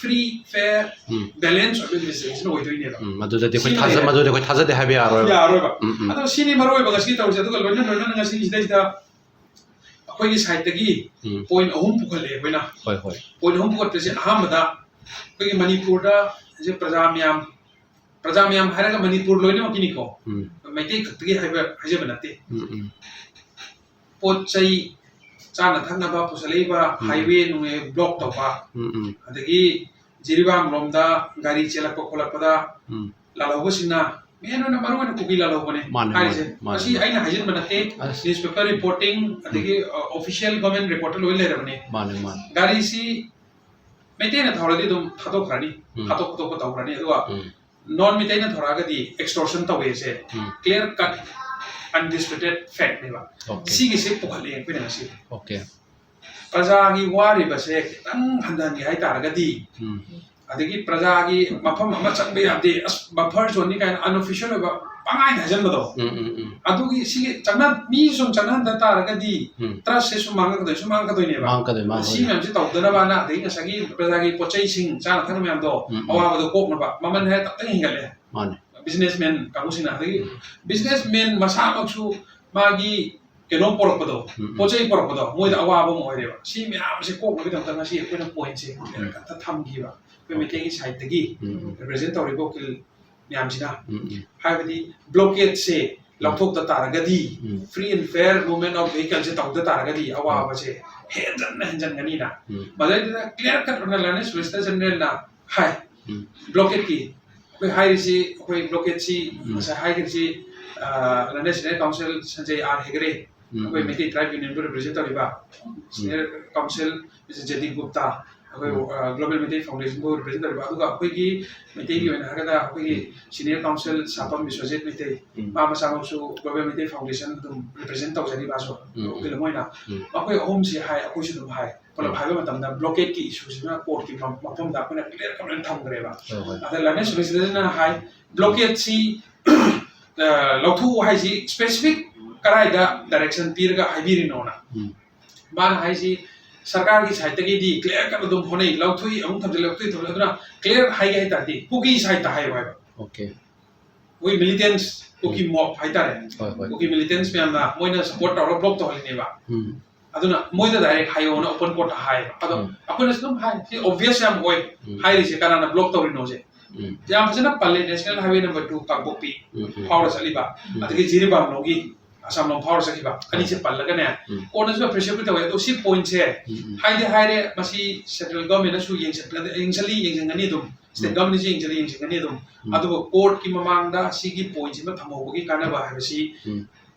free, fair, ꯎꯝ꯫ balance ꯑꯣꯏꯕ investigation ꯑꯣꯏꯗꯣꯏꯅꯦꯕ꯫ ꯎꯝ, ꯃꯗꯨꯗꯗꯤ ꯑꯩꯈꯣꯏ ꯁꯤꯅ ꯊꯥꯖ-, ꯂꯩꯔꯦ꯫ ꯃꯗꯨꯗꯤ ꯑꯩꯈꯣꯏ ꯊꯥꯖꯗꯦ ꯍꯥꯏꯕ ꯌꯥꯔꯣꯏꯕ꯫ ꯌꯥꯔꯣꯏꯕ꯫ ꯎꯝ, ꯎꯝ꯫ ꯑꯗꯣ ꯁꯤꯅꯤ ꯃꯔꯨ ꯑꯣꯏꯕ ꯉꯁꯤ ꯇꯧꯔꯤꯁꯦ꯫ ꯑꯗꯨꯒ ꯂꯣꯏꯅ ꯂꯣꯏꯅꯅ ꯉꯁꯤꯁꯤꯗꯩꯁꯤꯗ ꯑꯩꯈꯣꯏꯒꯤ side ꯇꯒꯤ ꯎꯝ꯫ point ꯑꯍꯨꯝ ꯄꯨꯈꯠꯂꯛꯑꯦ ꯑꯩꯈꯣꯏꯅ꯫ ꯍꯣꯏ, ꯍꯣꯏ꯫ Point ꯑꯍꯨꯝ ꯄꯨꯈꯠꯄꯁꯦ ꯑꯍꯥꯟꯕꯗ ꯑꯩꯈꯣꯏꯒꯤ ꯃꯅꯤꯄꯨꯔꯗ ꯍꯧꯖꯤꯛ ꯄ꯭ꯔꯖꯥ ꯃꯌꯥꯝ, ꯄ꯭ꯔꯖꯥ ꯃꯌꯥꯝ ꯍꯥꯏꯔꯒ ꯃꯅꯤꯄꯨꯔ ꯂꯣꯏꯅꯃꯛꯀꯤꯅꯤꯀꯣ, ꯎꯝ꯫ ꯃꯩꯇꯩ ꯈꯛꯇꯒꯤ ꯍꯥꯏꯕ, ꯍꯥꯏꯖꯕ ꯅꯠꯇꯦ꯫ ꯎꯝ, ꯎꯝ꯫ ꯄꯣꯠ ꯆꯩ ꯆꯥꯅ ꯊꯛꯅꯕ ꯄꯨꯁꯜꯂꯛꯏꯕ, ꯎꯝ꯫ Highway ꯅꯨꯡꯋꯦ block ꯇꯧꯕ, ꯎꯝ, ꯎꯝ꯫ ꯑꯗꯒꯤ ꯖꯤꯔꯤꯕꯥꯝ ꯂꯣꯝꯗ ꯒꯥꯔꯤ ꯆꯦꯜꯂꯛꯄ ꯈꯣꯠꯂꯛꯄꯗ ꯎꯝ꯫ ꯂꯥꯜꯍꯧꯕꯁꯤꯅ main ꯑꯣꯏꯅ, ꯃꯔꯨ ꯑꯣꯏꯅ ꯀꯨꯀꯤ ꯂꯥꯜꯍꯧꯕꯅꯦ ꯃꯥꯅꯦ, ꯍꯥꯏꯔꯤꯁꯦ꯫ ꯃꯥꯅꯦ, ꯃꯥꯅꯦ, ꯃꯁꯤ ꯃꯥꯅꯦ꯫ ꯑꯩꯅ ꯍꯥꯏꯖꯤꯟꯕ ꯅꯠꯇꯦ, ꯑꯁ꯫ Newspaper reporting, ꯑꯗꯒꯤ, ꯑ, official government record ꯇ ꯂꯣꯏ ꯂꯩꯔꯕꯅꯦ꯫ ꯃꯥꯅꯦ, ꯃꯥꯅꯦ꯫ ꯒꯥꯔꯤꯁꯤ ꯃꯩꯇꯩꯅ ꯊꯧꯔꯗꯤ ꯑꯗꯨꯝ ꯊꯥꯗꯣꯛꯈ꯭ꯔꯅꯤ, ꯎꯝ꯫ ꯍꯥꯠꯇꯣꯛ ꯈꯣꯠꯇꯣꯛꯄ ꯇꯧꯈ꯭ꯔꯅꯤ, ꯑꯗꯨꯒ ꯎꯝ꯫ Non ꯃꯩꯇꯩꯅ ꯊꯧꯔꯛꯑꯒꯗꯤ extortion ꯇꯧꯋꯦꯁꯦ ꯎꯝ꯫ clear cut, undisputed fact ꯅꯦꯕ꯫ Okay꯫ ꯁꯤꯒꯤꯁꯦ ꯄꯨꯈꯠꯂꯛꯑꯦ ꯑꯩꯈꯣꯏꯅ ꯉꯁꯤ꯫ Okay꯫ ꯄ꯭ꯔꯖꯥꯒꯤ ꯋꯥꯔꯤꯕꯁꯦ ꯈꯤꯇꯪ ꯍꯟꯊꯍꯟꯒꯦ ꯍꯥꯏꯇꯥꯔꯒꯗꯤ, ꯎꯝ꯫ ꯑꯗꯒꯤ ꯄ꯭ꯔꯖꯥꯒꯤ ꯃꯐꯝ ꯑꯃ ꯆꯪꯕ ꯌꯥꯗꯦ, ꯑꯁ, ꯕꯐꯔ ꯖꯣꯟꯅꯤ ꯀꯥꯏꯅ unofficial ꯑꯣꯏꯕ ꯄꯪꯍꯥꯏꯗ ꯍꯥꯏꯖꯟꯕꯗꯣ꯫ ꯎꯝ ꯎꯝ ꯎꯝ ꯑꯗꯨꯒꯤ ꯁꯤꯒꯤ ꯆꯪꯍꯟ ꯃꯤ ꯁꯨꯝ ꯆꯪꯍꯟꯗ ꯇꯥꯔꯒꯗꯤ ꯎꯝ trust ꯁꯦ ꯁꯨꯝ ꯃꯥꯡꯉꯛꯀꯗꯣꯏ ꯁꯨꯝ ꯃꯥꯡꯉꯛꯀꯗꯣꯏꯅꯦꯕ꯫ ꯃꯥꯡꯉꯛꯀꯗꯣꯏ ꯁꯤ ꯃꯥꯡꯉꯛꯀꯗꯣꯏ ꯃꯌꯥꯝꯁꯤ ꯇꯧꯗꯅꯕꯅ ꯑꯗꯒꯤ ꯉꯁꯥꯏꯒꯤ ꯄ꯭ꯔꯖꯥꯒꯤ ꯄꯣꯠ ꯆꯩꯁꯤꯡ ꯆꯥꯅ ꯊꯛꯅ ꯃꯌꯥꯝꯗꯣ ꯎꯝ ꯎꯝ ꯑꯋꯥꯕꯗꯣ ꯀꯣꯛꯅꯕ ꯃꯃꯜ ꯍꯦꯛ ꯇꯞꯇꯪ ꯍꯦꯟꯒꯠꯂꯦ꯫ ꯃꯥꯅꯦ ꯕꯤꯖꯤꯅꯦꯁꯃꯦꯟ ꯀꯥꯡꯕꯨꯁꯤꯡꯅ ꯑꯗꯒꯤ ꯎꯝ ꯕꯤꯖꯤꯅꯦꯁꯃꯦꯟ ꯃꯁꯥꯃꯛꯁꯨ ꯃꯥꯒꯤ ꯀꯩꯅꯣ ꯄꯣꯔꯛꯄꯗꯣ ꯎꯝ ꯎꯝ ꯄꯣꯠ ꯆꯩ ꯄꯣꯔꯛꯄꯗꯣ ꯃꯣꯏꯗ ꯑꯋꯥꯕ ꯑꯃ ꯑꯣꯏꯔꯦꯕ꯫ ꯁꯤ ꯃꯌꯥꯝꯁꯦ ꯀꯣꯛꯅꯕꯒꯤꯗꯃꯛꯇ ꯉꯁꯤ ꯑꯩꯈꯣꯏꯅ ꯄꯣꯏꯟꯠꯁꯦ ꯈꯛꯇ ꯊꯝꯈꯤꯕ ꯑꯩꯈꯣꯏ ꯃꯩꯇꯩꯒꯤ ꯁꯥꯏꯠꯇꯒꯤ ꯎꯝ ꯎꯝ ꯔꯤꯄ꯭ꯔꯖꯦꯟ ꯇꯧꯔꯤꯕ ꯎꯀꯤꯜ ꯃꯌꯥꯝꯁꯤꯅ꯫ ꯎꯝ ꯎꯝ ꯍꯥꯏꯕꯗꯤ ꯕ꯭ꯂꯣꯀꯦꯠꯁꯦ ꯂꯧꯊꯣꯛꯇ ꯇꯥꯔꯒꯗꯤ ꯎꯝ free and fair movement of vehicle ꯁꯦ ꯇꯧꯗ ꯇꯥꯔꯒꯗꯤ ꯑꯋꯥꯕꯁꯦ ꯍꯦꯟꯖꯟꯅ ꯍꯦꯟꯖꯟꯒꯅꯤꯅ꯫ ꯎꯝ ꯃꯗꯩꯗꯨꯗ ꯀ꯭ꯂꯤꯌꯔ ꯀꯠ ꯑꯣꯏꯅ ꯂꯔꯅꯦꯁ ꯁꯣꯂꯤꯁꯤꯇꯔ ꯖꯦꯅꯔꯦꯜꯅ ꯍꯥꯏ ꯎꯝ ꯕ꯭ꯂꯣꯀꯦꯠꯀꯤ ꯑꯩꯈꯣꯏ ꯍꯥꯏꯔꯤꯁꯤ ꯑꯩꯈꯣꯏ ꯕ꯭ꯂꯣꯀꯦꯠꯁꯤ ꯎꯝ ꯉꯁꯥꯏ ꯍꯥꯏꯈ꯭ꯔꯤꯁꯤ ꯂꯔꯅꯦꯁ ꯁꯤꯅꯤꯌꯔ ꯀꯥꯎꯟꯁꯤꯜ ꯁꯟꯖꯦ ꯑꯥꯔ ꯍꯦꯒꯔꯦ ꯎꯝ ꯑꯩꯈꯣꯏ ꯃꯩꯇꯩ ꯇ꯭ꯔꯥꯏꯕ ꯌꯨꯅꯤꯌꯟꯕꯨ ꯔꯤꯄ꯭ꯔꯖꯦꯟ ꯇꯧꯔꯤꯕ ꯁꯤꯅꯤꯌꯔ ꯀꯥꯎꯟꯁꯤꯜ ꯃꯤꯁꯇꯔ ꯖꯦ ꯗꯤ ꯒꯨꯞꯇꯥ ꯑꯩꯈꯣꯏ ꯎꯝ ꯒ꯭ꯂꯣꯕꯦꯜ ꯃꯩꯇꯩ ꯐꯥꯎꯟꯗꯦꯁꯟꯕꯨ ꯔꯤꯄ꯭ꯔꯖꯦꯟ ꯇꯧꯔꯤꯕ ꯑꯗꯨꯒ ꯑꯩꯈꯣꯏꯒꯤ ꯃꯩꯇꯩꯒꯤ ꯑꯣꯏꯅ ꯍꯥꯏꯔꯒꯅ ꯑꯩꯈꯣꯏꯒꯤ ꯁꯤꯅꯤꯌꯔ ꯀꯥꯎꯟꯁꯤꯜ ꯁꯥꯄꯝ ꯕꯤꯁ꯭ꯋꯖꯤꯠ ꯃꯩꯇꯩ ꯎꯝ ꯃꯥ ꯃꯁꯥꯃꯛꯁꯨ ꯒ꯭ꯂꯣꯕꯦꯜ ꯃꯩꯇꯩ ꯐꯥꯎꯟꯗꯦꯁꯟ ꯑꯗꯨꯝ ꯔꯤꯄ꯭ꯔꯖꯦꯟ ꯇꯧꯖꯔꯤ ꯃꯥꯁꯨ ꯎꯝ ꯎꯀꯤꯜ ꯑꯃ ꯑꯣꯏꯅ ꯎꯝ ꯃꯈꯣꯏ ꯑꯍꯨꯝꯁꯤ ꯍꯥꯏ ꯑꯩꯈꯣꯏꯁꯨ ꯑꯗꯨꯝ ꯍꯥꯏ ꯄꯨꯂꯞ ꯎꯝ ꯍꯥꯏꯕ ꯃꯇꯝꯗ ꯕ꯭ꯂꯣꯀꯦꯠꯀꯤ ꯏꯁꯨꯁꯤꯅ ꯀꯣꯔꯠꯀꯤ ꯃꯐꯝꯗ ꯑꯩꯈꯣꯏꯅ ꯀ꯭ꯂꯤꯌꯔ ꯀꯠ ꯑꯣꯏꯅ ꯊꯝꯈ꯭ꯔꯦꯕ꯫ ꯍꯣꯏ ꯍꯣꯏ ꯑꯗ ꯂꯔꯅꯦꯁ ꯁꯣꯂꯤꯁꯤꯇꯔꯅ ꯍꯥꯏ ꯕ꯭ꯂꯣꯀꯦꯠꯁꯤ ꯂꯧꯊꯣꯛꯎ ꯍꯥꯏꯁꯤ ꯁ꯭ꯄꯦꯁꯤꯐꯤꯛ ꯀꯗꯥꯏꯗ ꯗꯥꯏꯔꯦꯛꯁꯟ ꯄꯤꯔꯒ ꯍꯥꯏꯕꯤꯔꯤꯅꯣꯅ꯫ ꯎꯝ ꯃꯥꯅ ꯍꯥꯏꯁꯤ ꯁꯔꯀꯥꯔꯒꯤ ꯁꯥꯏꯠꯇꯒꯤꯗꯤ ꯀ꯭ꯂꯤꯌꯔ ꯀꯠ ꯑꯗꯨꯝ ꯍꯣꯠꯅꯩ, ꯂꯧꯊꯣꯛꯏ ꯑꯃꯨꯛ ꯊꯝꯖꯤꯜꯂꯦ, ꯂꯧꯊꯣꯛꯏ ꯊꯝꯖꯤꯜꯂꯦ, ꯑꯗꯨꯅ ꯀ꯭ꯂꯤꯌꯔ ꯍꯥꯏꯒꯦ ꯍꯥꯏ ꯇꯥꯔꯗꯤ ꯀꯨꯀꯤ ꯁꯥꯏꯠꯇ ꯍꯥꯏꯌꯨ ꯍꯥꯏꯕ꯫ ꯑꯣꯀꯦ ꯑꯩꯈꯣꯏ ꯃꯤꯂꯤꯇꯦꯟꯁ ꯀꯨꯀꯤ ꯃꯣꯕ ꯍꯥꯏꯇꯥꯔꯦ, ꯍꯣꯏ ꯍꯣꯏ ꯀꯨꯀꯤ ꯃꯤꯂꯤꯇꯦꯟꯁ ꯃꯌꯥꯝꯅ ꯃꯣꯏꯅ ꯁꯞꯄꯣꯔꯠ ꯇꯧꯔꯒ ꯕ꯭ꯂꯣꯛ ꯇꯧꯍꯜꯂꯤꯅꯦꯕ꯫ ꯎꯝ ꯑꯗꯨꯅ ꯃꯣꯏꯗ ꯗꯥꯏꯔꯦꯛ ꯍꯥꯏꯌꯣꯅ ꯑꯣꯄꯟ ꯀꯣꯔꯠꯇ ꯍꯥꯏꯌꯦꯕ꯫ ꯑꯗꯣ ꯎꯝ ꯑꯩꯈꯣꯏꯅꯁꯨ ꯑꯗꯨꯝ ꯍꯥꯏ, ꯁꯤ ꯑꯣꯕꯚꯤꯌꯁ ꯌꯥꯝ ꯑꯣꯏ ꯎꯝ ꯍꯥꯏꯔꯤꯁꯦ ꯀꯅꯥꯅ ꯕ꯭ꯂꯣꯛ ꯇꯧꯔꯤꯅꯣꯁꯦ꯫ ꯎꯝ ꯌꯥꯝ ꯐꯖꯅ ꯄꯜꯂꯦ, ꯅꯦꯁꯅꯦꯜ ꯍꯥꯏꯋꯦ ꯅꯝꯕꯔ ꯇꯨ ꯀꯥꯡꯄꯣꯛꯄꯤ ꯎꯝ ꯎꯝ ꯐꯥꯎꯔ ꯆꯠꯂꯤꯕ, ꯎꯝ ꯑꯗꯒꯤ ꯖꯤꯔꯤꯕꯥꯝ ꯂꯣꯝꯒꯤ ꯑꯁꯥꯝ ꯂꯣꯝ ꯐꯥꯎꯔ ꯆꯠꯈꯤꯕ ꯑꯅꯤꯁꯦ ꯄꯜꯂꯒꯅꯦ ꯎꯝ ꯀꯣꯟꯅꯁꯨ ꯑꯦꯄ꯭ꯔꯤꯁꯤꯌꯦꯠ ꯇꯧꯋꯦ꯫ ꯑꯗꯣ ꯁꯤ ꯄꯣꯏꯟꯠꯁꯦ ꯎꯝ ꯎꯝ ꯍꯥꯏꯗꯤ ꯍꯥꯏꯔꯦ, ꯃꯁꯤ ꯁꯦꯟꯇ꯭ꯔꯦꯜ ꯒꯚꯔꯟꯃꯦꯟꯠꯅꯁꯨ ꯌꯦꯡꯁꯤꯟ- ꯌꯦꯡꯁꯤꯜꯂꯤ, ꯌꯦꯡꯁꯤꯟꯒꯅꯤ ꯑꯗꯨꯝ ꯁ꯭ꯇꯦꯠ ꯎꯝ ꯒꯚꯔꯟꯃꯦꯟꯠꯅꯁꯨ ꯌꯦꯡꯁꯤꯜꯂꯤ, ꯌꯦꯡꯁꯤꯟꯒꯅꯤ ꯑꯗꯨꯝ꯫ ꯎꯝ ꯑꯗꯨꯕꯨ ꯀꯣꯔꯠꯀꯤ ꯃꯃꯥꯡꯗ ꯁꯤꯒꯤ ꯄꯣꯏꯟꯠꯁꯤꯃ ꯊꯝꯍꯧꯕꯒꯤ ꯀꯥꯟꯅꯕ ꯍꯥꯏꯕꯁꯤ ꯎꯝ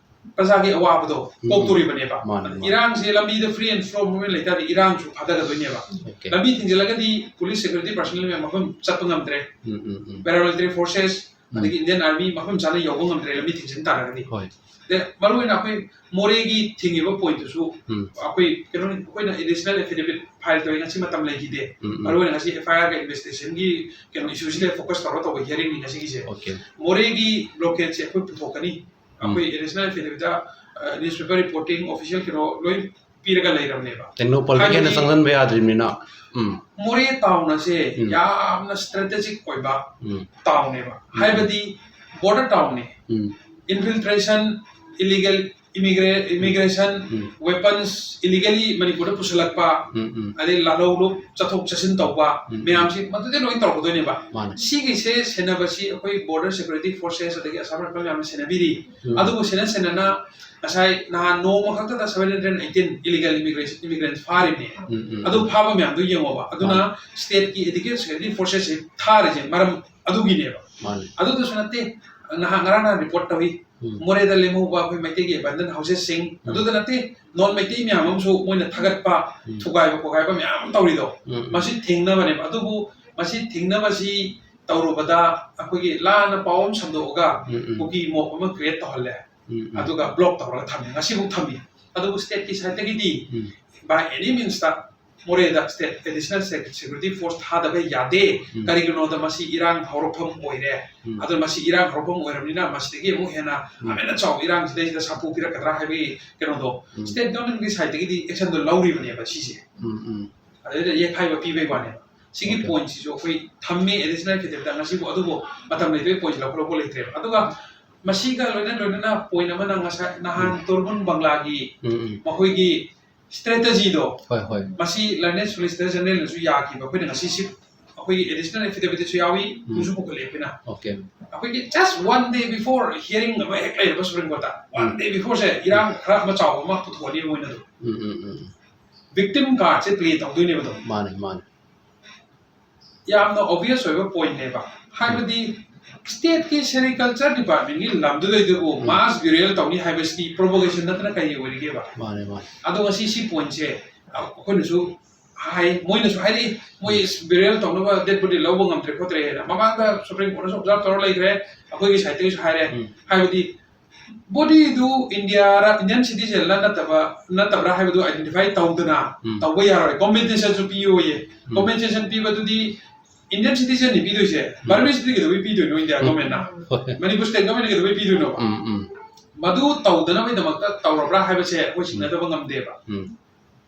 ꯄ꯭ꯔꯖꯥꯒꯤ ꯑꯋꯥꯕꯗꯣ ꯎꯝ ꯀꯣꯛꯇꯣꯔꯤꯕꯅꯦꯕ꯫ ꯃꯥꯅꯦ, ꯃꯥꯅꯦ꯫ ꯏꯔꯥꯡꯁꯦ ꯂꯝꯕꯤꯗ free and fair movement ꯂꯩꯇꯥꯔꯗꯤ ꯏꯔꯥꯡꯁꯨ ꯐꯥꯊꯒꯗꯣꯏꯅꯦꯕ꯫ ꯑꯣꯀꯦ ꯂꯝꯕꯤ ꯊꯤꯡꯖꯤꯜꯂꯒꯗꯤ ꯄꯨꯂꯤꯁ ꯁꯦꯀ꯭ꯌꯨꯔꯤꯇꯤ ꯄꯥꯔꯁꯅꯦꯜ ꯃꯌꯥꯝ ꯃꯐꯝ ꯆꯠꯄ ꯉꯝꯗ꯭ꯔꯦ, ꯎꯝ ꯎꯝ ꯎꯝ ꯄꯦꯔꯥꯃꯤꯂꯤꯇꯔꯤ ꯐꯣꯔꯁꯦꯁ ꯎꯝ ꯑꯗꯒꯤ ꯏꯟꯗꯤꯌꯟ ꯑꯥꯔꯃꯤ ꯃꯐꯝ ꯆꯥꯅ ꯌꯧꯕ ꯉꯝꯗ꯭ꯔꯦ ꯂꯝꯕꯤ ꯊꯤꯡꯖꯤꯟ ꯇꯥꯔꯒꯗꯤ꯫ ꯍꯣꯏ ꯃꯔꯨꯑꯣꯏꯅ ꯑꯩꯈꯣꯏ ꯃꯣꯔꯦꯒꯤ ꯊꯤꯡꯉꯤꯕ ꯄꯣꯏꯟꯠꯇꯨꯁꯨ ꯎꯝ ꯑꯩꯈꯣꯏ ꯀꯩꯅꯣ ꯑꯩꯈꯣꯏꯅ ꯑꯦꯗꯤꯁꯅꯦꯜ ꯑꯦꯐꯤꯗꯦꯕꯤꯠ ꯐꯥꯏꯜ ꯇꯧꯔꯤ ꯉꯁꯤ ꯃꯇꯝ ꯂꯩꯈꯤꯗꯦ꯫ ꯎꯝ ꯎꯝ ꯃꯔꯨꯑꯣꯏꯅ ꯉꯁꯤ ꯑꯦꯐ ꯑꯥꯏ ꯑꯥꯔꯒ ꯏꯟꯚꯦꯁꯇꯤꯒꯦꯁꯟꯒꯤ ꯀꯩꯅꯣ ꯏꯁꯨꯁꯤꯗ ꯐꯣꯀꯁ ꯇꯧꯔꯒ ꯇꯧꯕ ꯍꯤꯌꯥꯔꯤꯡꯅꯤ ꯉꯁꯤꯒꯤꯁꯦ꯫ ꯑꯣꯀꯦ ꯃꯣꯔꯦꯒꯤ ꯕ꯭ꯂꯣꯀꯦꯠꯁꯦ ꯑꯩꯈꯣꯏ ꯄꯨꯊꯣꯛꯀꯅꯤ꯫ ꯑꯩꯈꯣꯏ ꯑꯦꯗꯤꯁꯅꯦꯜ ꯑꯦꯐꯤꯗꯦꯕꯤꯠꯇ ꯅ꯭ꯌꯨꯁꯄꯦꯄꯔ ꯔꯤꯄꯣꯔꯇꯤꯡ ꯑꯣꯐꯤꯁꯤꯌꯦꯜ ꯀꯩꯅꯣ ꯂꯣꯏ ꯄꯤꯔꯒ ꯂꯩꯔꯕꯅꯦꯕ꯫ ꯇꯦꯡꯅꯧꯄꯜꯗꯒꯤ ꯍꯦꯟꯅ ꯍꯥꯏꯕꯗꯤ ꯆꯪꯁꯤꯟꯕ ꯌꯥꯗ꯭ꯔꯤꯕꯅꯤꯅ꯫ ꯎꯝ ꯃꯣꯔꯦ ꯇꯥꯎꯟ ꯑꯁꯦ ꯎꯝ꯫ ꯌꯥꯝꯅ ꯁ꯭ꯇ꯭ꯔꯦꯇꯦꯖꯤꯛ ꯑꯣꯏꯕ ꯎꯝ ꯇꯥꯎꯟꯅꯦꯕ꯫ ꯍꯥꯏꯕꯗꯤ ꯕꯣꯔꯗꯔ ꯇꯥꯎꯟꯅꯦ꯫ ꯎꯝ ꯏꯟꯐꯤꯜꯇ꯭ꯔꯦꯁꯟ, ꯏꯂꯤꯒꯦꯜ ꯏꯃꯤꯒ꯭ꯔꯦꯁꯟ, ꯎꯝ ꯋꯦꯄꯟꯁ ꯏꯂꯤꯒꯦꯂꯤ ꯃꯅꯤꯄꯨꯔꯗ ꯄꯨꯁꯤꯜꯂꯛꯄ, ꯎꯝ ꯎꯝ ꯑꯗꯩ ꯂꯥꯜꯍꯧ ꯆꯠꯊꯣꯛ ꯆꯠꯁꯤꯟ ꯇꯧꯕ ꯎꯝ꯫ ꯃꯌꯥꯝꯁꯤ ꯃꯗꯨꯗꯤ ꯂꯣꯏ ꯇꯧꯔꯛꯀꯗꯣꯏꯅꯦꯕ꯫ ꯃꯥꯅꯦ꯫ ꯁꯤꯒꯤꯁꯦ ꯁꯦꯟꯅꯕꯁꯤ ꯑꯩꯈꯣꯏ ꯕꯣꯔꯗꯔ ꯁꯦꯀ꯭ꯌꯨꯔꯤꯇꯤ ꯐꯣꯔꯁꯦꯁ ꯑꯗꯒꯤ ꯑꯁꯥꯝ ꯔꯥꯏꯐꯜ ꯃꯌꯥꯝꯅ ꯁꯦꯟꯅꯕꯤꯔꯤ꯫ ꯎꯝ꯫ ꯑꯗꯨꯕꯨ ꯁꯦꯟꯅ ꯁꯦꯟꯅꯅ ꯉꯁꯥꯏ ꯅꯍꯥꯟ ꯅꯣꯡꯃ ꯈꯛꯇꯗ seven hundred eighteen illegal immigration immigrant ꯐꯥꯔꯤꯕꯅꯦ꯫ ꯎꯝ ꯎꯝ ꯑꯗꯨ ꯎꯝ꯫ ꯐꯥꯕ ꯃꯌꯥꯝꯗꯨ ꯌꯦꯡꯉꯣꯕ꯫ ꯑꯗꯨꯅ ꯃꯥꯅꯦ꯫ ꯁ꯭ꯇꯦꯠꯀꯤ ꯑꯦꯗꯤꯀ꯭ꯋꯦꯠ ꯁꯦꯀ꯭ꯌꯨꯔꯤꯇꯤ ꯐꯣꯔꯁꯦꯁꯁꯤ ꯊꯥꯔꯤꯁꯦ ꯃꯔꯝ ꯑꯗꯨꯒꯤꯅꯦꯕ꯫ ꯃꯥꯅꯦ꯫ ꯑꯗꯨꯗꯁꯨ ꯅꯠꯇꯦ, ꯅꯍꯥꯟ ꯉꯔꯥꯡ ꯅꯍꯥꯟ ꯔꯤꯄꯣꯔꯠ ꯇꯧꯏ꯫ ꯎꯝ꯫ ꯃꯣꯔꯦꯗ ꯂꯦꯝꯍꯧꯕ ꯑꯩꯈꯣꯏ ꯃꯩꯇꯩꯒꯤ ꯑꯦꯕꯟꯗꯟ ꯍꯥꯎꯁꯦꯁꯁꯤꯡ, ꯎꯝ꯫ ꯑꯗꯨꯗ ꯅꯠꯇꯦ, ꯅꯣꯟ ꯃꯩꯇꯩ ꯃꯌꯥꯝ ꯑꯃꯁꯨ ꯃꯣꯏꯅ ꯊꯥꯒꯠꯄ, ꯎꯝ꯫ ꯊꯨꯒꯥꯏꯕ ꯈꯣꯒꯥꯏꯕ ꯃꯌꯥꯝ ꯑꯃ ꯇꯧꯔꯤꯗꯣ, ꯎꯝ ꯎꯝ꯫ ꯃꯁꯤ ꯊꯤꯡꯅꯕꯅꯦꯕ꯫ ꯑꯗꯨꯕꯨ ꯃꯁꯤ ꯊꯤꯡꯅꯕꯁꯤ ꯇꯧꯔꯨꯕꯗ ꯑꯩꯈꯣꯏꯒꯤ ꯂꯥꯟꯅ ꯄꯥꯎ ꯑꯃ ꯁꯟꯗꯣꯛꯑꯒ ꯎꯝ ꯎꯝ꯫ ꯀꯨꯀꯤ ꯃꯣꯞ ꯑꯃ ꯀ꯭ꯔꯤꯌꯦꯠ ꯇꯧꯍꯜꯂꯦ꯫ ꯎꯝ ꯎꯝ꯫ ꯑꯗꯨꯒ ꯕ꯭ꯂꯣꯛ ꯇꯧꯔꯒ ꯊꯝꯃꯦ, ꯉꯁꯤꯐꯥꯎ ꯊꯝꯃꯤ꯫ ꯑꯗꯨꯕꯨ ꯁ꯭ꯇꯦꯠꯀꯤ ꯁꯥꯏꯠꯇꯒꯤꯗꯤ ꯎꯝ꯫ by any meansꯇ ꯃꯣꯔꯦꯗ ꯁ꯭ꯇꯦꯠ ꯑꯦꯗꯤꯁꯅꯦꯜ ꯁꯦꯀ꯭ꯌꯨꯔꯤꯇꯤ ꯐꯣꯔꯁ ꯊꯥꯗꯕ ꯌꯥꯗꯦ꯫ ꯎꯝ꯫ ꯀꯔꯤꯒꯤꯅꯣꯗ ꯃꯁꯤ ꯏꯔꯥꯡ ꯍꯧꯔꯛꯐꯝ ꯑꯣꯏꯔꯦ꯫ ꯎꯝ꯫ ꯑꯗꯨꯅ ꯃꯁꯤ ꯏꯔꯥꯡ ꯍꯧꯔꯛꯐꯝ ꯑꯣꯏꯔꯕꯅꯤꯅ ꯃꯁꯤꯗꯒꯤ ꯑꯃꯨꯛ ꯍꯦꯟꯅ ꯎꯝ꯫ ꯑꯃꯨꯛ ꯍꯦꯟꯅ ꯆꯥꯎꯕ ꯏꯔꯥꯡ ꯁꯤꯗꯩꯁꯤꯗ ꯁꯥꯐꯨ ꯄꯤꯔꯛꯀꯗ꯭ꯔꯥ ꯍꯥꯏꯕꯒꯤ ꯀꯩꯅꯣꯗꯣ ꯎꯝ꯫ ꯁ꯭ꯇꯦꯠ ꯒꯚꯔꯟꯃꯦꯟꯠꯀꯤ ꯁꯥꯏꯠꯇꯒꯤꯗꯤ ꯑꯦꯛꯁꯟꯗꯣ ꯂꯧꯔꯤꯕꯅꯦꯕ ꯁꯤꯁꯦ꯫ ꯎꯝ ꯎꯝ꯫ ꯑꯗꯨꯗ ꯌꯦꯛꯈꯥꯏꯕ ꯄꯤꯕꯩ ꯋꯥꯅꯦꯕ꯫ ꯁꯤꯒꯤ ꯑꯣꯀꯦ꯫ ꯄꯣꯏꯟꯠꯁꯤꯁꯨ ꯑꯩꯈꯣꯏ ꯊꯝꯃꯦ ꯑꯦꯗꯤꯁꯅꯦꯜ ꯑꯦꯐꯤꯗꯦꯕꯤꯠꯇ ꯉꯁꯤꯕꯨ ꯑꯗꯨꯕꯨ ꯃꯇꯝ ꯂꯩꯇꯕꯒꯤ ꯄꯣꯏꯟꯠꯁꯤ ꯂꯧꯈꯠꯂꯛꯄ ꯂꯩꯇ꯭ꯔꯦꯕ꯫ ꯑꯗꯨꯒ ꯃꯁꯤꯒ ꯂꯣꯏꯅ ꯂꯣꯏꯅꯅ ꯄꯣꯏꯟꯠ ꯑꯃꯅ ꯉꯁꯥꯏ ꯅꯍꯥꯟ ꯎꯝ꯫ ꯇꯣꯔꯕꯨꯟ ꯕꯪꯒ꯭ꯂꯥꯒꯤ ꯎꯝ ꯎꯝ꯫ ꯃꯈꯣꯏꯒꯤ ꯁ꯭ꯇ꯭ꯔꯦꯇꯦꯖꯤꯗꯣ ꯍꯣꯏ ꯍꯣꯏ꯫ ꯃꯁꯤ ꯂꯔꯅꯦꯗ ꯁꯣꯂꯤꯁꯤꯇꯔ ꯖꯦꯅꯔꯦꯜꯅꯁꯨ ꯌꯥꯈꯤꯕ꯫ ꯑꯩꯈꯣꯏꯅ ꯉꯁꯤ ꯁꯤ ꯑꯩꯈꯣꯏꯒꯤ ꯑꯦꯗꯤꯁꯅꯦꯜ ꯑꯦꯐꯤꯗꯦꯕꯤꯠꯇꯁꯨ ꯌꯥꯎꯏ, ꯎꯝ꯫ ꯄꯨꯁꯨ ꯄꯨꯈꯠꯂꯦ ꯑꯩꯈꯣꯏꯅ꯫ ꯑꯣꯀꯦ꯫ ꯑꯩꯈꯣꯏꯒꯤ just one day before hearing ꯑꯃ ꯍꯦꯛ ꯂꯩꯔꯕ ꯁꯨꯄ꯭ꯔꯤꯝ ꯀꯣꯔꯠꯇ, one day beforeꯁꯦ ꯏꯔꯥꯡ ꯈꯔ ꯑꯃ ꯆꯥꯎꯕ ꯑꯃ ꯄꯨꯊꯣꯛꯑꯅꯤ ꯃꯣꯏꯅ ꯑꯗꯨꯝ꯫ ꯎꯝ ꯎꯝ ꯎꯝ꯫ ꯚꯤꯛꯇꯤꯝ ꯀꯥꯔꯗꯁꯦ ꯄ꯭ꯂꯦ ꯇꯧꯗꯣꯏꯅꯦꯕ ꯑꯗꯨꯝ꯫ ꯃꯥꯅꯦ ꯃꯥꯅꯦ꯫ ꯌꯥꯝꯅ ꯑꯣꯕꯚꯤꯌꯁ ꯑꯣꯏꯕ ꯄꯣꯏꯟꯠꯅꯦꯕ꯫ ꯍꯥꯏꯕꯗꯤ ꯁ꯭ꯇꯦꯠꯀꯤ ꯁꯦꯔꯤꯀꯜꯆꯔ ꯗꯤꯄꯥꯔꯠꯃꯦꯟꯠꯀꯤ ꯂꯝꯗꯨꯗꯩꯗꯕꯨ ꯎꯝ꯫ ꯃꯥꯁ ꯕ꯭ꯌꯨꯔꯤꯌꯦꯜ ꯇꯧꯅꯤ ꯍꯥꯏꯕꯁꯤꯗꯤ ꯄ꯭ꯔꯣꯚꯣꯀꯦꯁꯟ ꯅꯠꯇꯅ ꯀꯔꯤ ꯑꯣꯏꯔꯤꯒꯦꯕ? ꯃꯥꯅꯦ ꯃꯥꯅꯦ꯫ ꯑꯗꯣ ꯉꯁꯤ ꯁꯤ ꯄꯣꯏꯟꯠꯁꯦ ꯑꯩꯈꯣꯏꯅꯁꯨ ꯍꯥꯏ, ꯃꯣꯏꯅꯁꯨ ꯍꯥꯏꯔꯛꯏ, ꯃꯣꯏ ꯎꯝ꯫ ꯕ꯭ꯌꯨꯔꯤꯌꯦꯜ ꯇꯧꯅꯕ ꯗꯦꯠ ꯕꯣꯗꯤ ꯂꯧꯕ ꯉꯝꯗ꯭ꯔꯦ ꯈꯣꯠꯇ꯭ꯔꯦꯅ꯫ ꯃꯃꯥꯡꯗ ꯁꯨꯄ꯭ꯔꯤꯝ ꯀꯣꯔꯠꯅꯁꯨ ꯑꯣꯕꯖꯥꯔꯚ ꯇꯧꯔ ꯂꯩꯈ꯭ꯔꯦ, ꯑꯩꯈꯣꯏꯒꯤ ꯁꯥꯏꯠꯇꯒꯤꯁꯨ ꯍꯥꯏꯔꯦ꯫ ꯎꯝ꯫ ꯍꯥꯏꯕꯗꯤ ꯕꯣꯗꯤꯗꯨ ꯏꯟꯗꯤꯌꯥꯔ ꯏꯟꯗꯤꯌꯟ ꯁꯤꯇꯤꯖꯦꯟꯂ ꯅꯠꯇꯕ ꯅꯠꯇꯕ꯭ꯔꯥ ꯍꯥꯏꯕꯗꯨ ꯑꯥꯏꯗꯦꯟꯇꯤꯐꯥꯏ ꯇꯧꯗꯅ ꯎꯝ. ꯇꯧꯕ ꯌꯥꯔꯣꯏ꯫ ꯀꯣꯝꯄꯦꯟꯁꯦꯁꯟꯁꯨ ꯄꯤꯌꯣꯌꯦ꯫ ꯎꯝ. Compensation ꯄꯤꯕꯗꯨꯗꯤ Indian ꯁꯤꯇꯤꯖꯟꯅꯤ ꯄꯤꯗꯣꯏꯁꯦ꯫ ꯕꯔꯃꯤꯁꯇꯗꯤ ꯀꯩꯗꯧꯕꯩ ꯄꯤꯗꯣꯏꯅꯣ ꯏꯟꯗꯤꯌꯥ ꯎꯝ. ꯒꯣꯔꯃꯦꯟꯅ? ꯍꯣꯏ. ꯃꯅꯤꯄꯨꯔ ꯁ꯭ꯇꯦꯠ ꯒꯣꯔꯃꯦꯟꯅ ꯀꯩꯗꯧꯕꯩ ꯄꯤꯗꯣꯏꯅꯣꯕ? ꯎꯝ, ꯎꯝ. ꯃꯗꯨ ꯇꯧꯗꯅꯕꯒꯤꯗꯃꯛꯇ ꯇꯧꯔꯕ꯭ꯔꯥ ꯍꯥꯏꯕꯁꯦ ꯑꯩꯈꯣꯏ ꯆꯤꯡꯅꯗꯕ ꯉꯝꯗꯦꯕ꯫ ꯎꯝ.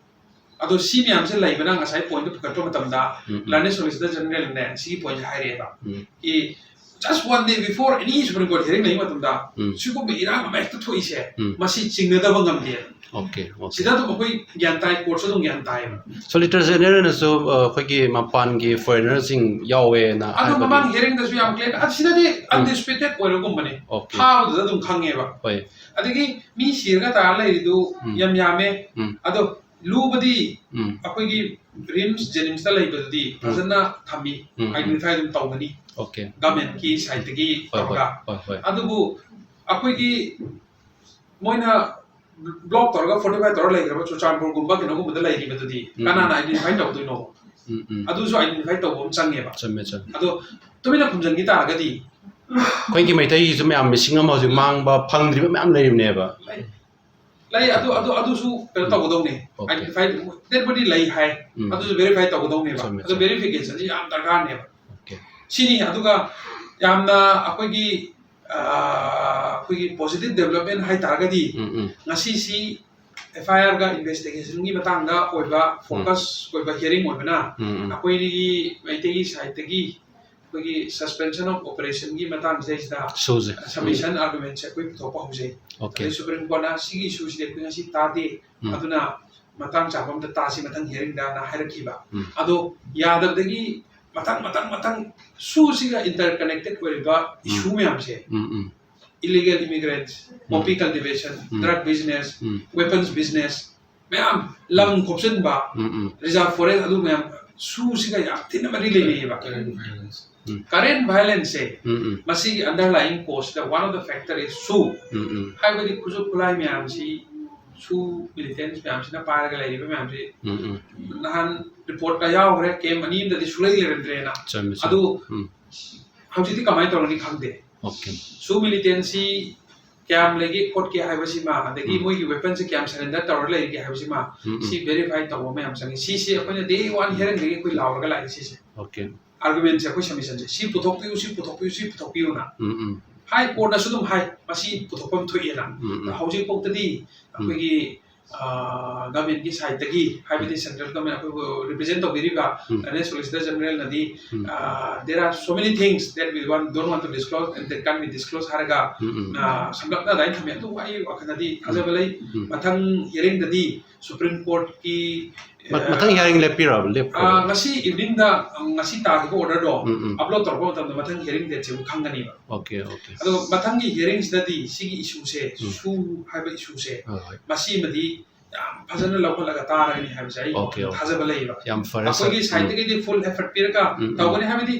ꯑꯗꯣ ꯁꯤ ꯃꯌꯥꯝꯁꯦ ꯂꯩꯕꯅ ꯉꯁꯥꯏ ꯄꯣꯏꯟꯠꯇꯣ ꯄꯨꯈꯠꯄ ꯃꯇꯝꯗ ꯎꯝ, ꯎꯝ. ꯂꯔꯅꯦꯗ ꯁꯣꯂꯤꯁꯤꯇꯔ ꯖꯦꯅꯔꯦꯜꯅ ꯁꯤꯒꯤ ꯄꯣꯏꯟꯠꯁꯦ ꯍꯥꯏꯔꯛꯑꯦꯕ꯫ ꯎꯝ. E just one day before any Supreme Court hearing ꯂꯩꯕ ꯃꯇꯝꯗ ꯎꯝ. ꯁꯤꯒꯨꯝꯕ ꯏꯔꯥꯡ ꯑꯃ ꯍꯦꯛꯇ ꯊꯣꯛꯏꯁꯦ ꯎꯝ. ꯃꯁꯤ ꯆꯤꯡꯅꯗꯕ ꯉꯝꯗꯦ꯫ Okay, okay. ꯁꯤꯗ ꯑꯗꯨꯝ ꯑꯩꯈꯣꯏ ꯒ꯭ꯌꯥꯟ ꯇꯥꯏ, ꯀꯣꯔꯠꯁꯨ ꯑꯗꯨꯝ ꯒ꯭ꯌꯥꯟ ꯇꯥꯏꯌꯦꯕ꯫ ꯁꯣꯂꯤꯁꯤꯇꯔ ꯖꯦꯅꯔꯦꯜꯅꯁꯨ, ꯑ, ꯑꯩꯈꯣꯏꯒꯤ ꯃꯄꯥꯟꯒꯤ ꯐꯣꯔꯦꯅꯔꯁꯤꯡ ꯌꯥꯎꯋꯦꯅ ꯑꯗꯨ ꯍꯥꯏꯕꯗꯤ ꯃꯃꯥꯡ ꯍꯤꯌꯔꯤꯡꯗꯁꯨ ꯌꯥꯝ ꯀ꯭ꯂꯤꯌꯔ, ꯑꯁꯤꯗꯗꯤ ꯑꯟꯗꯤꯁꯄ꯭ꯌꯨꯇꯦꯠ ꯑꯣꯏꯔꯒꯨꯝꯕꯅꯦ꯫ ꯑꯣꯀꯦ. ꯐꯥꯕꯗꯨꯗ ꯑꯗꯨꯝ ꯈꯪꯉꯦꯕ꯫ ꯍꯣꯏ. ꯑꯗꯒꯤ ꯃꯤ ꯁꯤꯔꯒ ꯇꯥꯔ ꯂꯩꯔꯤꯗꯨ ꯎꯝ. ꯌꯥꯝ ꯌꯥꯝꯃꯦ꯫ ꯎꯝ. ꯑꯗꯣ ꯂꯨꯕꯗꯤ ꯎꯝ. ꯑꯩꯈꯣꯏꯒꯤ ꯔꯤꯝꯁ ꯖꯦꯅꯤꯝꯁꯇ ꯂꯩꯕꯗꯨꯗꯤ ꯐꯖꯅ ꯊꯝꯃꯤ, ꯎꯝ, ꯎꯝ. ꯑꯥꯏꯗꯦꯟꯇꯤꯐꯥꯏ ꯑꯗꯨꯝ ꯇꯧꯒꯅꯤ ꯑꯣꯀꯦ. ꯒꯚꯔꯟꯃꯦꯟꯠꯀꯤ ꯁꯥꯏꯠꯇꯒꯤ ꯍꯣꯏ, ꯍꯣꯏ, ꯇꯧꯔꯒ꯫ ꯍꯣꯏ, ꯍꯣꯏ. ꯑꯗꯨꯕꯨ ꯑꯩꯈꯣꯏꯒꯤ ꯃꯣꯏꯅ ꯕ꯭ꯂꯣꯛ ꯇꯧꯔꯒ ꯐꯣꯔꯇꯤꯐꯥꯏ ꯇꯧꯔꯒ ꯂꯩꯈ꯭ꯔꯕ ꯆꯨꯔꯆꯥꯟꯄꯨꯔꯒꯨꯝꯕ ꯀꯩꯅꯣꯒꯨꯝꯕꯗ ꯂꯩꯔꯤꯕꯗꯨꯗꯤ ꯎꯝ, ꯀꯅꯥꯅ ꯎꯝ. ꯑꯥꯏꯗꯦꯟꯇꯤꯐꯥꯏ ꯇꯧꯗꯣꯏꯅꯣ? ꯎꯝ, ꯎꯝ. ꯑꯗꯨꯁꯨ ꯑꯥꯏꯗꯦꯟꯇꯤꯐꯥꯏ ꯇꯧꯕ ꯑꯃ ꯆꯪꯉꯦꯕ꯫ ꯆꯨꯝꯃꯦ, ꯆꯨꯝꯃꯦ. ꯑꯗꯣ ꯇꯨꯃꯤꯟꯅ ꯈꯨꯝꯖꯤꯟꯈꯤ ꯇꯥꯔꯒꯗꯤ ꯑꯩꯈꯣꯏꯒꯤ ꯃꯩꯇꯩꯒꯤꯁꯨ ꯃꯌꯥꯝ ꯃꯤꯁꯤꯡ ꯑꯃ ꯍꯧꯖꯤꯛ ꯃꯥꯡꯕ ꯐꯪꯗ꯭ꯔꯤꯕ ꯃꯌꯥꯝ ꯂꯩꯔꯤꯕꯅꯦꯕ꯫ ꯂꯩ, ꯑꯗꯨ ꯑꯗꯨ ꯑꯗꯨꯁꯨ ꯀꯩꯅꯣ ꯇꯧꯒꯗꯧꯅꯦ꯫ ꯑꯣꯀꯦ. ꯑꯥꯏꯗꯦꯟꯇꯤꯐꯥꯏ ꯗꯦꯠꯕꯨꯗꯤ ꯂꯩ ꯍꯥꯏ, ꯎꯝ. ꯑꯗꯨꯁꯨ ꯚꯦꯔꯤꯐꯥꯏ ꯇꯧꯒꯗꯧꯅꯦꯕ꯫ ꯆꯨꯝꯃꯦ, ꯑꯗꯨ ꯆꯨꯝꯃꯦ. ꯚꯦꯔꯤꯐꯤꯀꯦꯁꯟꯁꯤ ꯌꯥꯝ ꯗꯔꯀꯥꯔꯅꯦꯕ꯫ ꯑꯣꯀꯦ. ꯁꯤꯅꯤ꯫ ꯑꯗꯨꯒ ꯌꯥꯝꯅ ꯑꯩꯈꯣꯏꯒꯤ ꯑ, ꯑꯩꯈꯣꯏꯒꯤ ꯄꯣꯖꯤꯇꯤꯚ ꯗꯦꯕꯂꯞꯃꯦꯟ ꯍꯥꯏꯇꯥꯔꯒꯗꯤ ꯎꯝ, ꯎꯝ. ꯉꯁꯤꯁꯤ ꯑꯦꯐ ꯑꯥꯏ ꯑꯥꯔꯒ ꯏꯟꯚꯦꯁꯇꯤꯒꯦꯁꯟꯒꯤ ꯃꯇꯥꯡꯗ ꯑꯣꯏꯕ ꯐꯣꯀꯁ ꯑꯣꯏꯕ ꯍꯤꯌꯔꯤꯡ ꯑꯣꯏꯕꯅ ꯎꯝ, ꯎꯝ. ꯑꯩꯈꯣꯏꯒꯤ ꯃꯩꯇꯩꯒꯤ ꯁꯥꯏꯠꯇꯒꯤ ꯑꯩꯈꯣꯏꯒꯤ ꯁꯁꯄꯦꯟꯁꯟ ꯑꯣꯐ ꯑꯣꯄꯔꯦꯁꯟꯒꯤ ꯃꯇꯥꯡꯁꯤꯗꯩꯁꯤꯗ ꯁꯨꯁꯦ. ꯁꯕꯃꯤꯁꯟ ꯑꯥꯔꯒꯨꯃꯦꯟꯁꯦ ꯑꯩꯈꯣꯏ ꯄꯨꯊꯣꯛꯄ ꯍꯧꯖꯩ꯫ ꯑꯣꯀꯦ. ꯑꯗꯩ ꯁꯨꯄ꯭ꯔꯤꯝ ꯀꯣꯔꯠꯅ ꯁꯤꯒꯤ ꯏꯁꯨꯁꯤꯗꯤ ꯑꯩꯈꯣꯏ ꯉꯁꯤ ꯇꯥꯗꯦ, ꯎꯝ. ꯑꯗꯨꯅ ꯃꯇꯥꯡ ꯆꯥꯕ ꯑꯝꯗ ꯇꯥꯁꯤ ꯃꯊꯪ ꯍꯤꯌꯔꯤꯡꯗꯅ ꯍꯥꯏꯔꯛꯈꯤꯕ꯫ ꯎꯝ. ꯑꯗꯣ ꯌꯥꯗꯕꯗꯒꯤ ꯃꯊꯪ ꯃꯊꯪ ꯃꯊꯪ ꯁꯨꯁꯤꯒ ꯏꯟꯇꯔꯀꯅꯦꯛꯇꯦꯠ ꯑꯣꯏꯔꯤꯕ ꯏꯁꯨ ꯃꯌꯥꯝꯁꯦ, ꯎꯝ, ꯎꯝ. illegal immigrants, poppy cultivation, ꯎꯝ. drug business, ꯎꯝ. weapons business, ꯃꯌꯥꯝ ꯂꯝ ꯈꯣꯞꯆꯤꯟꯕ, ꯎꯝ, ꯎꯝ. ꯔꯤꯖꯥꯔꯚ ꯐꯣꯔꯦꯁ, ꯑꯗꯨ ꯃꯌꯥꯝ ꯁꯨꯁꯤꯒ ꯌꯥꯝ ꯊꯤꯅ ꯃꯔꯤ ꯂꯩꯅꯩꯌꯦꯕ꯫ ꯎꯝ. ꯀꯔꯦꯟ ꯚꯥꯏꯂꯦꯟꯁꯁꯦ ꯎꯝ, ꯎꯝ. ꯃꯁꯤꯒꯤ underlying cause ꯁꯤꯗ one of the factor is ꯁꯨ ꯎꯝ, ꯎꯝ. ꯍꯥꯏꯕꯗꯤ ꯈꯨꯠꯁꯨ ꯈꯨꯠꯂꯥꯏ ꯃꯌꯥꯝꯁꯤ ꯁꯨ ꯃꯤꯂꯤꯇꯦꯟꯁ ꯃꯌꯥꯝꯁꯤꯅ ꯄꯥꯏꯔꯒ ꯂꯩꯔꯤꯕ ꯃꯌꯥꯝꯁꯤ ꯎꯝ, ꯎꯝ. ꯅꯍꯥꯟ ꯔꯤꯄꯣꯔꯠꯇ ꯌꯥꯎꯈ꯭ꯔꯦ, ꯀꯦꯝ ꯑꯅꯤ ꯑꯃꯗꯗꯤ ꯁꯨꯡꯂꯩ ꯂꯩꯔꯝꯗ꯭ꯔꯦꯅ꯫ ꯆꯨꯝꯃꯦ, ꯆꯨꯝꯃꯦ. ꯑꯗꯨ ꯎꯝ. ꯍꯧꯖꯤꯛꯇꯤ ꯀꯃꯥꯏꯅ ꯇꯧꯔꯅꯤ ꯈꯪꯗꯦ꯫ ꯑꯣꯀꯦ. ꯁꯨ ꯃꯤꯂꯤꯇꯦꯟꯁꯤ ꯀꯌꯥꯝ ꯂꯩꯒꯦ ꯈꯣꯠꯀꯦ ꯍꯥꯏꯕꯁꯤꯃ, ꯑꯗꯒꯤ ꯎꯝ꯫ ꯃꯣꯏꯒꯤ weaponꯁꯦ ꯀꯌꯥꯝ surrender ꯇꯧꯔ ꯂꯩꯔꯤꯒꯦ ꯍꯥꯏꯕꯁꯤꯃ, ꯎꯝ, ꯎꯝ꯫ ꯁꯤ verify ꯇꯧꯕ ꯑꯃ ꯌꯥꯝ ꯆꯪꯉꯤ꯫ ꯁꯤꯁꯦ ꯑꯩꯈꯣꯏꯅ day one hearingꯗꯒꯤ ꯑꯩꯈꯣꯏ ꯂꯥꯎꯔꯒ ꯂꯥꯛꯏ ꯁꯤꯁꯦ꯫ Okay꯫ Argumentꯁꯦ, ꯑꯩꯈꯣꯏ submissionꯁꯦ, ꯁꯤ ꯄꯨꯊꯣꯛꯄꯤꯌꯨ, ꯁꯤ ꯄꯨꯊꯣꯛꯄꯤꯌꯨ, ꯁꯤ ꯄꯨꯊꯣꯛꯄꯤꯌꯨꯅ꯫ ꯎꯝ, ꯎꯝ꯫ High Courtꯅꯁꯨ ꯑꯗꯨꯝ ꯍꯥꯏ, ꯃꯁꯤ ꯄꯨꯊꯣꯛꯐꯝ ꯊꯣꯛꯑꯦꯅ꯫ ꯎꯝ, ꯎꯝ꯫ ꯍꯧꯖꯤꯛꯐꯥꯎꯗꯗꯤ ꯎꯝ꯫ ꯑꯩꯈꯣꯏꯒꯤ, ꯑ, governmentꯀꯤ sideꯇꯒꯤ, ꯍꯥꯏꯕꯗꯤ central government ꯑꯩꯈꯣꯏꯕꯨ represent ꯇꯧꯕꯤꯔꯤꯕ ꯎꯝ꯫ Learned Solicitor Generalꯅꯗꯤ, ꯎꯝ꯫ ꯑ, "There are so many things that we want, don't want to disclose and that can be disclosed" ꯍꯥꯏꯔꯒ, ꯎꯝ, ꯎꯝ꯫ ꯑ, ꯁꯝꯂꯞꯅ ꯑꯗꯨꯃꯥꯏꯅ ꯊꯝꯃꯦ꯫ ꯑꯗꯨꯕꯨ ꯑꯩ ꯋꯥꯈꯜꯗꯗꯤ ꯊꯥꯖꯕ ꯂꯩ꯫ ꯎꯝ꯫ ꯃꯊꯪ hearingꯗꯗꯤ Supreme Courtꯀꯤ, ꯃ-, ꯑ, ꯃꯊꯪ hearing ꯂꯦꯞꯄꯤꯔꯕ? ꯂꯦꯞꯈ꯭ꯔꯕ? ꯑ, ꯉꯁꯤ eveningꯗ, ꯑ, ꯉꯁꯤ ꯇꯥꯈꯤꯕ orderꯗꯣ ꯎꯝ, ꯎꯝ꯫ Upload ꯇꯧꯔꯛꯄ ꯃꯇꯝꯗ ꯃꯊꯪ hearing dateꯁꯦ ꯑꯃꯨꯛ ꯈꯪꯒꯅꯤꯕ꯫ Okay, okay꯫ ꯑꯗꯣ ꯃꯊꯪꯒꯤ hearingꯁꯤꯗꯗꯤ ꯁꯤꯒꯤ issueꯁꯦ, ꯎꯝ꯫ ꯁꯨ ꯍꯥꯏꯕ issueꯁꯦ, ꯍꯣꯏ, ꯍꯣꯏ꯫ ꯃꯁꯤꯃꯗꯤ ꯌꯥꯝ ꯐꯖꯅ ꯂꯧꯈꯠꯂꯒ ꯇꯥꯔꯒꯅꯤ ꯍꯥꯏꯕꯁꯦ ꯑꯩ Okay, okay꯫ ꯊꯥꯖꯕ ꯂꯩꯌꯦꯕ꯫ ꯌꯥꯝ ꯐꯔꯦ, sir꯫ ꯑꯩꯈꯣꯏꯒꯤ ꯎꯝ꯫ Sideꯇꯒꯤꯗꯤ full effort ꯄꯤꯔꯒ ꯎꯝ, ꯎꯝ꯫ ꯇꯧꯒꯅꯤ ꯍꯥꯏꯕꯗꯤ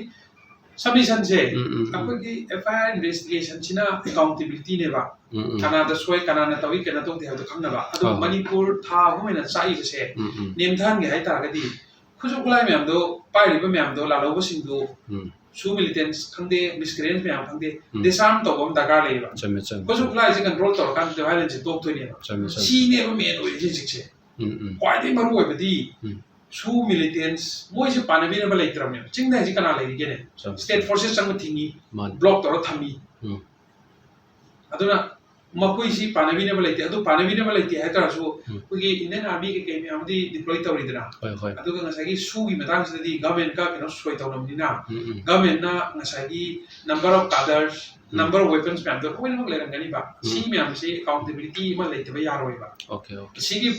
submissionꯁꯦ ꯎꯝ, ꯎꯝ, ꯎꯝ꯫ ꯑꯩꯈꯣꯏꯒꯤ FIR investigationꯁꯤꯅ accountabilityꯅꯦꯕ꯫ ꯎꯝ, ꯎꯝ꯫ ꯀꯅꯥꯗ ꯁꯣꯏ, ꯀꯅꯥꯅ ꯇꯧꯏ, ꯀꯅꯥ ꯇꯧꯗꯦ ꯍꯥꯏꯕꯗꯣ ꯈꯪꯅꯕ꯫ ꯑꯗꯣ ꯍꯣꯏ, ꯍꯣꯏ꯫ ꯃꯅꯤꯄꯨꯔ ꯊꯥ ꯑꯍꯨꯝ ꯍꯦꯟꯅ ꯆꯥꯛꯏꯕꯁꯦ ꯎꯝ, ꯎꯝ꯫ ꯅꯦꯝꯊꯍꯟꯒꯦ ꯍꯥꯏꯇꯥꯔꯒꯗꯤ ꯈꯨꯠꯁꯨ ꯈꯨꯠꯂꯥꯏ ꯃꯌꯥꯝꯗꯣ, ꯄꯥꯏꯔꯤꯕ ꯃꯌꯥꯝꯗꯣ, ꯂꯥꯜꯍꯧꯕꯁꯤꯡꯗꯣ, ꯎꯝ꯫ SoO militants ꯈꯪꯗꯦ, miscreants ꯃꯌꯥꯝ ꯈꯪꯗꯦ, ꯎꯝ꯫ Disarm ꯇꯧꯕ ꯑꯃ ꯗꯔꯀꯥꯔ ꯂꯩꯌꯦꯕ꯫ ꯆꯨꯝꯃꯦ, ꯆꯨꯝꯃꯦ, ꯈꯨꯠꯁꯨ ꯆꯨꯝꯃꯦ꯫ ꯈꯨꯠꯂꯥꯏꯁꯦ control ꯇꯧꯔꯀꯥꯟꯗ violenceꯁꯦ ꯇꯣꯛꯇꯣꯏꯅꯦꯕ꯫ ꯆꯨꯝꯃꯦ, ꯆꯨꯝꯃꯦ꯫ ꯁꯤꯅꯦꯕ main ꯑꯣꯏꯔꯤꯁꯦ ꯍꯧꯖꯤꯛꯁꯦ꯫ ꯎꯝ, ꯎꯝ꯫ ꯈ꯭ꯋꯥꯏꯗꯒꯤ ꯃꯔꯨ ꯑꯣꯏꯕꯗꯤ ꯎꯝ꯫ SoO militants ꯃꯣꯏꯁꯦ ꯄꯥꯟꯅꯕꯤꯅꯕ ꯂꯩꯇ꯭ꯔꯕꯅꯦꯕ꯫ ꯆꯤꯡꯗ ꯍꯧꯖꯤꯛ ꯀꯅꯥ ꯂꯩꯔꯤꯒꯦꯅꯦ? ꯆꯨꯝꯃꯦ, State ꯆꯨꯝꯃꯦ꯫ Forces ꯆꯪꯕ ꯊꯤꯡꯉꯤ, ꯃꯥꯅꯤ꯫ Block ꯇꯧꯔ ꯊꯝꯃꯤ꯫ ꯎꯝ꯫ ꯑꯗꯨꯅ ꯃꯈꯣꯏꯁꯤ ꯄꯥꯟꯅꯕꯤꯅꯕ ꯂꯩꯇꯦ꯫ ꯑꯗꯨ ꯄꯥꯟꯅꯕꯤꯅꯕ ꯂꯩꯇꯦ ꯍꯥꯏ ꯇꯥꯔꯁꯨ, ꯎꯝ꯫ ꯑꯩꯈꯣꯏꯒꯤ Indian Army ꯀꯩꯀꯩ ꯃꯌꯥꯝꯗꯤ deploy ꯇꯧꯔꯤꯗꯅ꯫ ꯍꯣꯏ, ꯍꯣꯏ꯫ ꯑꯗꯨꯒ ꯉꯁꯥꯏꯒꯤ SoOꯒꯤ ꯃꯇꯥꯡꯁꯤꯗꯗꯤ governmentꯀ ꯀꯩꯅꯣ ꯁꯣꯏ ꯇꯧꯅꯕꯅꯤꯅ, ꯎꯝ, ꯎꯝ꯫ Governmentꯅ ꯉꯁꯥꯏꯒꯤ number of cadres, um. Number of weapons ꯃꯌꯥꯝꯗꯣ ꯂꯣꯏꯅꯃꯛ ꯂꯩꯔꯝꯒꯅꯤꯕ꯫ ꯎꯝ꯫ ꯁꯤ ꯃꯌꯥꯝꯁꯤ accountability ꯑꯃ ꯂꯩꯇꯕ ꯌꯥꯔꯣꯏꯕ꯫ Okay, okay꯫ ꯁꯤꯒꯤ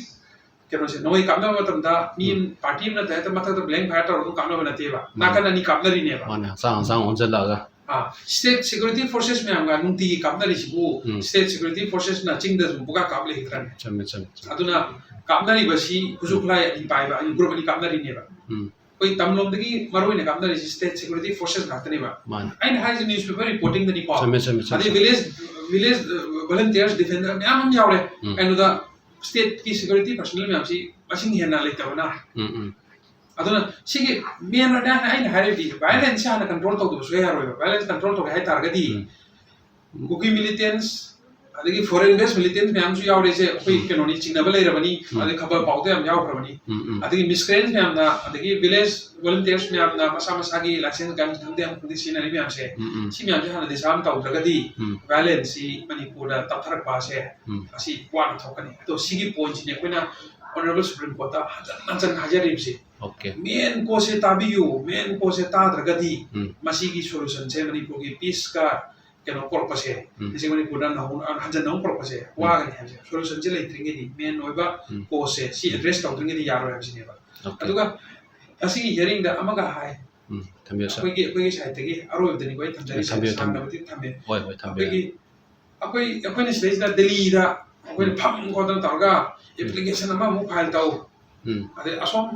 ꯀꯩꯅꯣꯁꯦ, ꯅꯣꯡꯃꯩ ꯀꯥꯞꯅꯕ ꯃꯇꯝꯗ ꯃꯤ ꯎꯝ꯫ Party ꯑꯃꯅ ꯍꯦꯛꯇ ꯃꯊꯛꯇ blank fire ꯇꯧꯔꯒ ꯑꯗꯨꯝ ꯀꯥꯞꯅꯕ ꯅꯠꯇꯦꯕ꯫ ꯃꯥꯅꯦ꯫ ꯅꯥꯀꯟ ꯑꯅꯤ ꯀꯥꯞꯅꯔꯤꯅꯦꯕ꯫ ꯃꯥꯅꯦ, ꯍꯛꯆꯥꯡ ꯍꯛꯆꯥꯡ ꯑꯣꯟꯁꯤꯜꯂꯛꯑꯒ꯫ ꯑꯥ, State Security Forces ꯃꯌꯥꯝꯒ ꯅꯨꯡꯇꯤꯒꯤ ꯀꯥꯞꯅꯔꯤꯁꯤꯕꯨ ꯎꯝ꯫ State Security Forcesꯅ ꯆꯤꯡꯗ ꯁꯨꯝ ꯄꯨꯀꯥꯞ ꯀꯥꯞ ꯂꯩꯒꯗ꯭ꯔꯅꯦ? ꯆꯨꯝꯃꯦ, ꯆꯨꯝꯃꯦ, ꯆꯨꯝꯃꯦ꯫ ꯑꯗꯨꯅ ꯀꯥꯞꯅꯔꯤꯕꯁꯤ ꯈꯨꯠꯁꯨ ꯎꯝ꯫ ꯈꯨꯠꯂꯥꯏ ꯑꯅꯤ ꯄꯥꯏꯕ, ꯑꯅꯤ, group ꯑꯅꯤ ꯀꯥꯞꯅꯔꯤꯅꯦꯕ꯫ ꯎꯝ꯫ ꯑꯩꯈꯣꯏ ꯇꯝꯂꯣꯝꯗꯒꯤ ꯃꯔꯨ ꯑꯣꯏꯅ ꯀꯥꯞꯅꯔꯤꯁꯤ State Security Forces ꯉꯥꯛꯇꯅꯦꯕ꯫ ꯃꯥꯅꯦ꯫ ꯑꯩꯅ ꯍꯥꯏꯁꯦ newspaper reportingꯗꯅꯤꯀꯣ꯫ ꯆꯨꯝꯃꯦ, ꯆꯨꯝꯃꯦ, ꯆꯨꯝꯃꯦ, ꯑꯗꯩ ꯆꯨꯝꯃꯦ꯫ Village, village, ꯑ, volunteers, defender ꯃꯌꯥꯝ ꯑꯃ ꯌꯥꯎꯔꯦ꯫ ꯎꯝ꯫ ꯀꯩꯅꯣꯗ stateꯀꯤ security personnel ꯃꯌꯥꯝꯁꯤ ꯃꯁꯤꯡ ꯍꯦꯟꯅ ꯂꯩꯇꯕꯅ꯫ ꯎꯝ, ꯎꯝ꯫ ꯑꯗꯨꯅ ꯁꯤꯒꯤ main ꯑꯣꯏꯅ ꯑꯩꯅ ꯍꯥꯏꯔꯤꯕꯗꯤ violenceꯁꯦ ꯍꯥꯟꯅ control ꯇꯧꯗꯕ ꯁꯨꯡꯌꯥ ꯌꯥꯔꯣꯏꯕ꯫ Violence control ꯇꯧꯒꯦ ꯍꯥꯏ ꯇꯥꯔꯒꯗꯤ ꯎꯝ꯫ Kuki militants, ꯑꯗꯒꯤ foreign based militant ꯃꯌꯥꯝꯁꯨ ꯌꯥꯎꯔꯦꯁꯦ, ꯑꯩꯈꯣꯏ ꯎꯝ꯫ ꯀꯩꯅꯣꯅꯤ, ꯆꯤꯡꯅꯕ ꯂꯩꯔꯕꯅꯤ, ꯎꯝ꯫ ꯑꯗꯩ ꯈꯕꯔ ꯄꯥꯎꯗ ꯌꯥꯝ ꯌꯥꯎꯈ꯭ꯔꯕꯅꯤ꯫ ꯎꯝ, ꯎꯝ꯫ ꯑꯗꯒꯤ miscreants ꯃꯌꯥꯝꯅ, ꯑꯗꯒꯤ village volunteers ꯃꯌꯥꯝꯅ ꯃꯁꯥ ꯃꯁꯥꯒꯤ license gun ꯈꯪꯗꯦ ꯑꯃ ꯈꯪꯗꯦ ꯁꯤꯖꯤꯟꯅꯔꯤ ꯃꯌꯥꯝꯁꯦ, ꯎꯝ, ꯎꯝ꯫ ꯁꯤ ꯃꯌꯥꯝꯁꯦ ꯍꯥꯟꯅ disarm ꯇꯧꯗ꯭ꯔꯒꯗꯤ ꯎꯝ꯫ violence ꯁꯤ ꯃꯅꯤꯄꯨꯔꯗ ꯇꯞꯊꯔꯛꯄ ꯑꯁꯦ ꯎꯝ꯫ ꯑꯁꯤ ꯋꯥꯅ ꯊꯣꯛꯀꯅꯤ꯫ ꯑꯗꯣ ꯁꯤꯒꯤ point ꯁꯤꯅꯤ ꯑꯩꯈꯣꯏꯅ Honourable Supreme Court ꯇ ꯍꯟꯖꯟ ꯍꯟꯖꯟ ꯍꯥꯏꯖꯔꯤꯕꯁꯤ꯫ Okay꯫ Main cause ꯁꯦ ꯇꯥꯕꯤꯌꯨ, main cause ꯁꯦ ꯇꯥꯗ꯭ꯔꯒꯗꯤ ꯎꯝ꯫ ꯃꯁꯤꯒꯤ solution ꯁꯦ ꯃꯅꯤꯄꯨꯔꯒꯤ peace ꯀ ꯀꯩꯅꯣ ꯄꯨꯔꯛꯄꯁꯦ, ꯎꯝ꯫ ꯍꯧꯖꯤꯛ ꯃꯅꯤꯄꯨꯔꯗ ꯅꯧꯍꯧꯅ, ꯍꯟꯖꯟꯅ ꯑꯃꯨꯛ ꯄꯨꯔꯛꯄꯁꯦ ꯎꯝ꯫ ꯋꯥꯒꯅꯤ ꯍꯥꯏꯕꯁꯦ, solution ꯁꯦ ꯂꯩꯇ꯭ꯔꯤꯉꯩꯗꯤ, main ꯑꯣꯏꯕ ꯎꯝ꯫ cause ꯁꯦ ꯁꯤ address ꯇꯧꯗ꯭ꯔꯤꯉꯩꯗꯤ ꯌꯥꯔꯣꯏ ꯍꯥꯏꯕꯁꯤꯅꯦꯕ꯫ Okay꯫ ꯑꯗꯨꯒ ꯉꯁꯤꯒꯤ hearing ꯗ ꯑꯃꯒ ꯍꯥꯏ, ꯎꯝ, ꯊꯝꯕꯤꯌꯨ, sir꯫ ꯑꯩꯈꯣꯏꯒꯤ, ꯑꯩꯈꯣꯏꯒꯤ side ꯇꯒꯤ ꯑꯔꯣꯏꯕꯗꯅꯤꯀꯣ ꯑꯩ ꯊꯝꯖꯔꯤꯁꯦ, ꯊꯝꯕꯤꯌꯨ, ꯊꯝꯕꯤꯌꯨ꯫ ꯁꯥꯡꯅꯕꯗꯤ ꯊꯝꯃꯦ꯫ ꯍꯣꯏ, ꯍꯣꯏ, ꯊꯝꯕꯤꯌꯨ꯫ ꯑꯩꯈꯣꯏꯒꯤ, ꯑꯩꯈꯣꯏ, ꯑꯩꯈꯣꯏꯅ ꯁꯤꯗꯩꯁꯤꯗ ꯗꯦꯜꯂꯤꯗ ꯑꯩꯈꯣꯏꯅ ꯎꯝ꯫ ꯐꯝ ꯈꯣꯠꯇꯅ ꯇꯧꯔꯒ ꯎꯝ꯫ application ꯑꯃꯃꯨꯛ file ꯇꯧ, ꯎꯝ꯫ ꯑꯗꯩ ꯑꯁꯣꯝ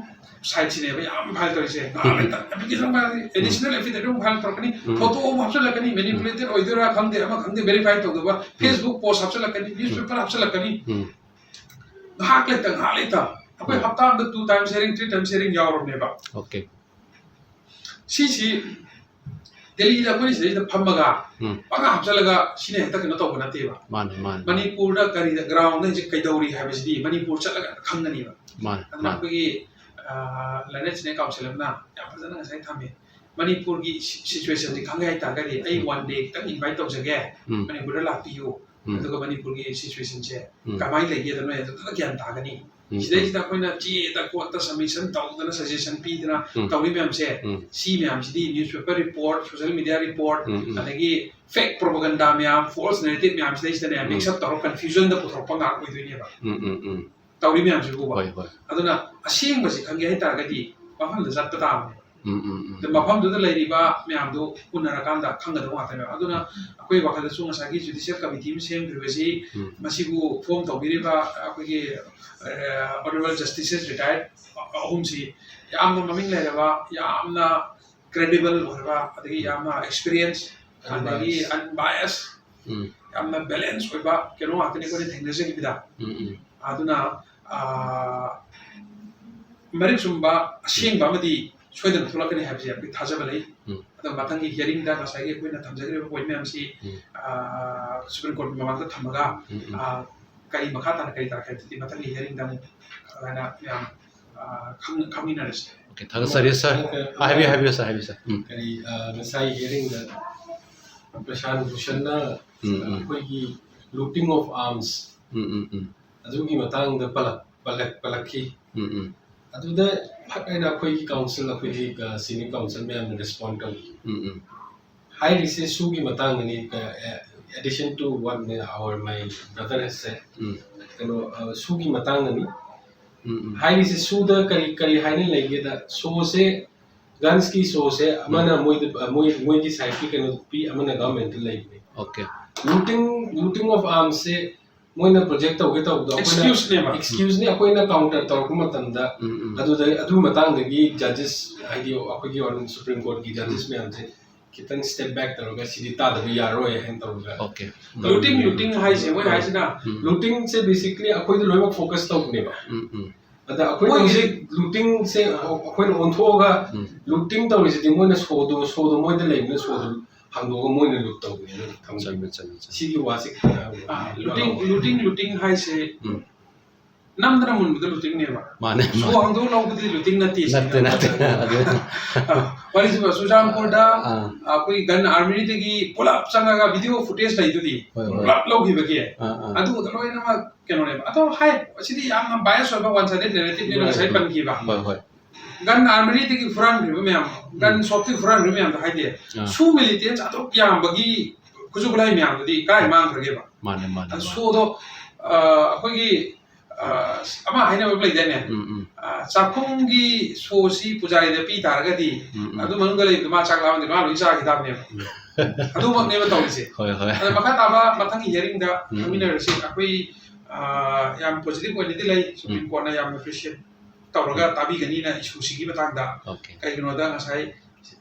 side ꯁꯤꯅꯦꯕ ꯌꯥꯝ file ꯇꯧꯔꯤꯁꯦ꯫ ꯉꯥꯏꯍꯥꯛ ꯂꯩꯇ application ꯑꯃ, additional affidavit ꯑꯃ file ꯇꯧꯔꯛꯀꯅꯤ, ꯎꯝ꯫ Photo ꯑꯃ ꯍꯥꯞꯆꯤꯜꯂꯛꯀꯅꯤ, ꯎꯝ꯫ Manipulated ꯑꯣꯏꯗꯣꯏꯔꯥ ꯈꯪꯗꯦ, ꯑꯃ ꯈꯪꯗꯦ, verify ꯇꯧꯗꯕ, ꯎꯝ꯫ Facebook post ꯍꯥꯞꯆꯤꯜꯂꯛꯀꯅꯤ, ꯎꯝ꯫ Newspaper ꯍꯥꯞꯆꯤꯜꯂꯛꯀꯅꯤ꯫ ꯎꯝ꯫ ꯉꯥꯏꯍꯥꯛ ꯂꯩꯇ, ꯉꯥꯏꯍꯥꯛ ꯂꯩꯇ꯫ ꯑꯩꯈꯣꯏ ꯎꯝ꯫ ꯍꯞꯇꯥ ꯑꯃꯗ two times hearing, three times hearing ꯌꯥꯎꯔꯕꯅꯦꯕ꯫ Okay꯫ ꯁꯤꯁꯤ ꯗꯦꯜꯂꯤꯗ ꯑꯩꯈꯣꯏꯅ ꯁꯤꯗꯩꯁꯤꯗ ꯐꯝꯃꯒ ꯎꯝ꯫ ꯄꯪꯍꯥꯞ ꯍꯥꯞꯆꯜꯂꯒ ꯁꯤꯅ ꯍꯦꯛꯇ ꯀꯩꯅꯣ ꯇꯧꯕ ꯅꯠꯇꯦꯕ꯫ ꯃꯥꯅꯦ, ꯃꯥꯅꯦ, ꯃꯥꯅꯦ꯫ ꯃꯅꯤꯄꯨꯔꯗ ꯀꯔꯤꯗ ground ꯗ ꯍꯧꯖꯤꯛ ꯀꯩꯗꯧꯔꯤ ꯍꯥꯏꯕꯁꯤꯗꯤ ꯃꯅꯤꯄꯨꯔ ꯆꯠꯂꯒ ꯈꯪꯒꯅꯤꯕ꯫ ꯃꯥꯅꯦ, ꯑꯗꯨꯅ ꯃꯥꯅꯦ꯫ ꯑꯩꯈꯣꯏꯒꯤ, ꯑ, Learned Chinese Council ꯑꯃꯅ ꯌꯥꯝ ꯐꯖꯅ ꯉꯁꯥꯏ ꯊꯝꯃꯤ꯫ ꯃꯅꯤꯄꯨꯔꯒꯤ ꯁꯤ-, situation ꯁꯤ ꯈꯪꯒꯦ ꯍꯥꯏꯇꯥꯔꯒꯗꯤ ꯑꯩ ꯎꯝ꯫ One day ꯈꯤꯇꯪ invite ꯇꯧꯖꯒꯦ꯫ ꯎꯝ꯫ ꯃꯅꯤꯄꯨꯔꯗ ꯂꯥꯛꯄꯤꯌꯨ꯫ ꯎꯝ꯫ ꯑꯗꯨꯒ ꯃꯅꯤꯄꯨꯔꯒꯤ situation ꯁꯦ ꯎꯝ꯫ ꯀꯃꯥꯏꯅ ꯂꯩꯒꯦꯗꯣ ꯅꯣꯏ ꯑꯗꯨꯗ ꯒ꯭ꯌꯥꯟ ꯇꯥꯒꯅꯤ꯫ ꯎꯝ, ꯁꯤꯗꯩꯁꯤꯗ ꯎꯝ꯫ ꯑꯩꯈꯣꯏꯅ ꯆꯦꯗ ꯈꯣꯠꯇ submission ꯇꯧꯗꯅ suggestion ꯄꯤꯗꯅ ꯎꯝ꯫ ꯇꯧꯔꯤ ꯃꯌꯥꯝꯁꯦ, ꯎꯝ꯫ ꯁꯤ ꯃꯌꯥꯝꯁꯤꯗꯤ newspaper report, social media report, ꯎꯝ, ꯎꯝ꯫ ꯑꯗꯒꯤ fake propaganda ꯃꯌꯥꯝ, false narrative ꯃꯌꯥꯝꯁꯤꯗꯩꯁꯤꯗꯅꯦ ꯎꯝ꯫ Mix up ꯇꯧꯔꯒ confusion ꯗ ꯄꯨꯊꯣꯔꯛꯄ ꯉꯥꯛ ꯑꯣꯏꯗꯣꯏꯅꯦꯕ꯫ ꯎꯝ, ꯎꯝ, ꯎꯝ꯫ ꯇꯧꯔꯤ ꯃꯌꯥꯝꯁꯤꯕꯨꯕ꯫ ꯍꯣꯏ, ꯍꯣꯏ꯫ ꯑꯗꯨꯅ ꯑꯁꯦꯡꯕꯁꯤ ꯈꯪꯒꯦ ꯍꯥꯏꯇꯥꯔꯒꯗꯤ ꯃꯐꯝꯗ ꯆꯠꯄ ꯇꯥꯕꯅꯦꯕ꯫ ꯎꯝ, ꯎꯝ, ꯎꯝ꯫ ꯑꯗ ꯃꯐꯝꯗꯨꯗ ꯂꯩꯔꯤꯕ ꯃꯌꯥꯝꯗꯨ ꯎꯅꯔꯀꯥꯟꯗ ꯈꯪꯒꯗꯧ ꯉꯥꯛꯇꯅꯦꯕ꯫ ꯑꯗꯨꯅ ꯑꯩꯈꯣꯏ ꯋꯥꯈꯜꯗꯁꯨ ꯉꯁꯥꯏꯒꯤ judicial committee ꯑꯃ ꯁꯦꯝꯈ꯭ꯔꯤꯕꯁꯤ ꯎꯝ꯫ ꯃꯁꯤꯕꯨ form ꯇꯧꯕꯤꯔꯤꯕ ꯑꯩꯈꯣꯏꯒꯤ, ꯑ, Honourable Justices retired ꯑꯍꯨꯝꯁꯤ ꯌꯥꯝꯅ ꯃꯃꯤꯡ ꯂꯩꯔꯕ, ꯌꯥꯝꯅ credible ꯑꯣꯏꯔꯕ, ꯑꯗꯒꯤ ꯌꯥꯝꯅ experience, ꯑꯗꯒꯤ unbiased, ꯎꯝ꯫ ꯌꯥꯝꯅ balance ꯑꯣꯏꯕ ꯀꯩꯅꯣ ꯉꯥꯛꯇꯅꯤ ꯑꯩꯈꯣꯏꯅ ꯊꯦꯡꯅꯖꯈꯤꯕꯗ꯫ ꯎꯝ, ꯎꯝ꯫ ꯑꯗꯨꯅ, ꯑ, ꯃꯔꯤꯛ ꯆꯨꯝꯕ, ꯑꯁꯦꯡꯕ ꯑꯃꯗꯤ ꯁꯣꯏꯗꯅ ꯊꯣꯛꯂꯛꯀꯅꯤ ꯍꯥꯏꯕꯁꯦ ꯑꯩꯈꯣꯏ ꯊꯥꯖꯕ ꯂꯩ꯫ ꯎꯝ꯫ ꯑꯗꯣ ꯃꯊꯪꯒꯤ ꯍꯤꯌꯥꯔꯤꯡꯗ ꯉꯁꯥꯏꯒꯤ ꯑꯩꯈꯣꯏꯅ ꯊꯝꯖꯈ꯭ꯔꯤꯕ ꯄꯣꯏꯟ ꯃꯌꯥꯝꯁꯤ ꯎꯝ. ꯁꯨꯄ꯭ꯔꯤꯝ ꯀꯣꯔꯠꯀꯤ ꯃꯃꯥꯡꯗ ꯊꯝꯃꯒ ꯎꯝ, ꯎꯝ. ꯑ, ꯀꯔꯤ ꯃꯈꯥ ꯇꯥꯅ ꯀꯔꯤ ꯇꯥꯔꯛꯀꯦ ꯍꯥꯏꯕꯗꯨꯗꯤ ꯃꯊꯪꯒꯤ ꯍꯤꯌꯥꯔꯤꯡꯗ ꯑꯃꯨꯛ ꯑꯗꯨꯃꯥꯏꯅ ꯃꯌꯥꯝ ꯑ, ꯈꯪ- ꯈꯪꯃꯤꯟꯅꯔꯁꯦ꯫ Okay, ꯊꯥꯒꯠꯆꯔꯤ ꯁꯥꯔ. ꯑꯥ, ꯍꯥꯏꯕꯤꯌꯨ, ꯍꯥꯏꯕꯤꯌꯨ ꯁꯥꯔ, ꯍꯥꯏꯕꯤꯌꯨ ꯁꯥꯔ. ꯎꯝ. ꯀꯔꯤ ꯑ, ꯉꯁꯥꯏ ꯍꯤꯌꯥꯔꯤꯡꯗ ꯄ꯭ꯔꯁꯥꯟ ꯚꯨꯁꯟꯅ ꯎꯝ, ꯎꯝ. ꯑꯩꯈꯣꯏꯒꯤ looting of arms ꯎꯝ, ꯎꯝ, ꯎꯝ. ꯑꯗꯨꯒꯤ ꯃꯇꯥꯡꯗ ꯄꯜꯂꯛ- ꯄꯜꯂꯛ- ꯄꯜꯂꯛꯈꯤ꯫ ꯎꯝ, ꯎꯝ. ꯑꯗꯨꯗ ꯐꯠ ꯍꯥꯏꯅ ꯑꯩꯈꯣꯏꯒꯤ ꯀꯥꯎꯟꯁꯤꯜ, ꯑꯩꯈꯣꯏꯒꯤ ꯁꯤꯅꯤꯌꯔ ꯀꯥꯎꯟꯁꯤꯜ ꯃꯌꯥꯝꯅ ꯔꯦꯁꯄꯣꯟ ꯇꯧꯏ꯫ ꯎꯝ, ꯎꯝ. ꯍꯥꯏꯔꯤꯁꯦ ꯁꯨꯒꯤ ꯃꯇꯥꯡꯗꯅꯤ, addition to what our my brother has said. ꯎꯝ. ꯀꯩꯅꯣ ꯑ, ꯁꯨꯒꯤ ꯃꯇꯥꯡꯗꯅꯤ꯫ ꯎꯝ, ꯎꯝ. ꯍꯥꯏꯔꯤꯁꯦ ꯁꯨꯗ ꯀꯔꯤ ꯀꯔꯤ ꯍꯥꯏꯅ ꯂꯩꯒꯦꯗ, ꯁꯣꯁꯦ, ꯒꯟꯁꯀꯤ ꯁꯣꯁꯦ ꯑꯃꯅ ꯃꯣꯏꯗ ꯃꯣꯏ ꯃꯣꯏꯒꯤ ꯁꯥꯏꯠꯀꯤ ꯀꯩꯅꯣ ꯄꯤ, ꯑꯃꯅ ꯒꯚꯔꯟꯃꯦꯟꯠꯇ ꯂꯩꯕꯅꯤ꯫ Okay. Looting, looting of armsꯁꯦ ꯃꯣꯏꯅ ꯄ꯭ꯔꯣꯖꯦꯛ ꯇꯧꯒꯦ ꯇꯧꯕꯗꯣ ꯑꯩꯈꯣꯏꯅ ꯑꯦꯛꯁꯀ꯭ꯌꯨꯁꯅꯦꯕ ꯑꯦꯛꯁꯀ꯭ꯌꯨꯁꯅꯤ, ꯑꯩꯈꯣꯏꯅ ꯀꯥꯎꯟꯇꯔ ꯇꯧꯔꯛꯄ ꯃꯇꯝꯗ ꯎꯝ, ꯎꯝ. ꯑꯗꯨꯗ ꯑꯗꯨ ꯃꯇꯥꯡꯗꯒꯤ ꯖꯖꯦꯁ, ꯍꯥꯏꯗꯤ ꯑꯩꯈꯣꯏꯒꯤ ꯁꯨꯄ꯭ꯔꯤꯝ ꯀꯣꯔꯠꯀꯤ ꯖꯖꯦꯁ ꯃꯌꯥꯝꯁꯦ ꯈꯤꯇꯪ ꯁ꯭ꯇꯦꯞ ꯕꯦꯛ ꯇꯧꯔꯒ ꯁꯤꯗꯤ ꯇꯥꯗꯕ ꯌꯥꯔꯣꯏ ꯍꯥꯏꯅ ꯇꯧꯔꯒ Okay. ꯂꯨꯇꯤꯡ ꯂꯨꯇꯤꯡ ꯍꯥꯏꯁꯦ ꯃꯣꯏ ꯍꯥꯏꯁꯤꯅ ꯎꯝ. ꯂꯨꯇꯤꯡꯁꯦ ꯕꯦꯁꯤꯛꯂꯤ ꯑꯩꯈꯣꯏꯗ ꯂꯣꯏꯅꯃꯛ ꯐꯣꯀꯁ ꯇꯧꯕꯅꯦꯕ꯫ ꯎꯝ, ꯎꯝ. ꯑꯗ ꯑꯩꯈꯣꯏ ꯃꯣꯏꯒꯤ- ꯍꯧꯖꯤꯛ ꯂꯨꯇꯤꯡꯁꯦ ꯑꯩꯈꯣꯏꯅ ꯑꯣꯟꯊꯣꯛꯑꯒ ꯎꯝ. ꯂꯨꯇꯤꯡ ꯇꯧꯔꯤꯁꯤꯗꯤ ꯃꯣꯏꯅ ꯁꯣꯗꯣ ꯁꯣꯗꯣ ꯃꯣꯏꯗ ꯂꯩꯕꯅ ꯁꯣꯗꯣ ꯍꯥꯡꯗꯣꯛꯑꯒ ꯃꯣꯏꯅ ꯂꯨꯠ ꯇꯧꯕꯅꯦꯅ ꯊꯝꯖꯩ꯫ ꯆꯨꯝꯃꯦ, ꯆꯨꯝꯃꯦ, ꯆꯨꯝꯃꯦ. ꯁꯤꯒꯤ ꯋꯥꯁꯦ ꯈꯤꯇꯪ ꯍꯥꯏꯕ꯫ ꯑ, ꯂꯨꯇꯤꯡ ꯂꯨꯇꯤꯡ ꯂꯨꯇꯤꯡ ꯍꯥꯏꯁꯦ ꯎꯝ. ꯅꯝꯗꯅ ꯃꯨꯟꯕꯗ ꯂꯨꯇꯤꯡꯅꯦꯕ꯫ ꯃꯥꯅꯦ, ꯁꯣ ꯃꯥꯅꯦ. ꯍꯥꯡꯗꯣꯛ ꯂꯧꯕꯗꯤ ꯂꯨꯇꯤꯡ ꯅꯠꯇꯦ ꯁꯤꯅꯤ. ꯅꯠꯇꯦ, ꯅꯠꯇꯦ. ꯑꯗꯨ ꯑ, ꯋꯥꯔꯤꯁꯤꯕ ꯆꯨꯔꯆꯥꯟꯄꯨꯔꯗ ꯑꯥ. ꯑꯩꯈꯣꯏ ꯒꯟ ꯑꯥꯔꯃꯔꯤꯗꯒꯤ ꯄꯨꯂꯞ ꯆꯪꯉꯒ ꯚꯤꯗꯤꯑꯣ ꯐꯨꯇꯦꯖ ꯂꯩꯗꯨꯗꯤ ꯍꯣꯏ, ꯍꯣꯏ. ꯄꯨꯂꯞ ꯂꯧꯈꯤꯕꯒꯤ ꯑꯥ, ꯑꯥ. ꯑꯗꯨꯗ ꯂꯣꯏꯅꯃꯛ ꯀꯩꯅꯣꯅꯦꯕ꯫ ꯑꯗꯣ ꯍꯥꯏ, ꯑꯁꯤꯗꯤ ꯌꯥꯝꯅ ꯕꯥꯏꯁ ꯑꯣꯏꯕ ꯋꯥꯟ ꯁꯥꯏꯗꯦꯠ ꯅꯦꯔꯦꯇꯤꯚꯅꯦꯅ ꯉꯁꯥꯏ ꯄꯟꯈꯤꯕ꯫ ꯍꯣꯏ, ꯍꯣꯏ. ꯒꯟ ꯑꯥꯔꯃꯔꯤꯗꯒꯤ ꯍꯨꯔꯥꯟꯈ꯭ꯔꯤꯕ ꯃꯌꯥꯝ, ꯒꯟ ꯁꯣꯞꯇꯒꯤ ꯍꯨꯔꯥꯟꯈ꯭ꯔꯤꯕ ꯃꯌꯥꯝꯗꯣ ꯍꯥꯏꯗꯤ ꯑꯥ. ꯁꯨ ꯃꯤꯂꯤꯇꯦꯟꯁ ꯑꯗꯨꯛ ꯌꯥꯝꯕꯒꯤ ꯈꯨꯠꯁꯨ ꯈꯨꯠꯂꯥꯏ ꯃꯌꯥꯝꯗꯨꯗꯤ ꯀꯥꯏ ꯃꯥꯡꯈ꯭ꯔꯒꯦꯕ? ꯃꯥꯅꯦ, ꯃꯥꯅꯦ, ꯑꯗꯨ ꯃꯥꯅꯦ. ꯁꯣꯗꯣ ꯑ, ꯑꯩꯈꯣꯏꯒꯤ ꯑ, ꯑꯃ ꯍꯥꯏꯅꯕ ꯑꯃ ꯂꯩꯗꯥꯏꯅꯦ? ꯎꯝ, ꯎꯝ. ꯑ, ꯆꯥꯛꯈꯨꯝꯒꯤ ꯁꯣꯁꯤ ꯄꯨꯖꯥꯔꯤꯗ ꯄꯤ ꯇꯥꯔꯒꯗꯤ ꯎꯝ, ꯎꯝ. ꯑꯗꯨ ꯃꯅꯨꯡꯗ ꯂꯩꯕꯗꯣ ꯃꯥ ꯆꯥꯛ ꯂꯥꯝꯃꯗꯤ ꯃꯥ ꯂꯣꯏ ꯆꯥꯈꯤ ꯇꯥꯕꯅꯦꯕ꯫ ꯎꯝ. ꯑꯗꯨꯃꯛꯅꯦꯕ ꯇꯧꯔꯤꯁꯦ꯫ ꯍꯣꯏ, ꯍꯣꯏ. ꯑꯗ ꯃꯈꯥ ꯇꯥꯕ ꯃꯊꯪꯒꯤ ꯍꯤꯌꯥꯔꯤꯡꯗ ꯎꯝ. ꯈꯪꯃꯤꯟꯅꯔꯁꯤ꯫ ꯑꯩꯈꯣꯏ ꯑ, ꯌꯥꯝ ꯄꯣꯖꯤꯇꯤꯚ ꯑꯣꯏꯅꯗꯤ ꯂꯩ꯫ ꯁꯨꯄ꯭ꯔꯤꯝ ꯎꯝ. ꯀꯣꯔꯠꯅ ꯌꯥꯝ ꯑꯦꯄ꯭ꯔꯤꯁꯤꯌꯦꯠ ꯇꯧꯔꯒ ꯇꯥꯕꯤꯒꯅꯤꯅ ꯏꯁꯨꯁꯤꯒꯤ ꯃꯇꯥꯡꯗ꯫ Okay. ꯀꯩꯒꯤꯅꯣꯗ ꯉꯁꯥꯏ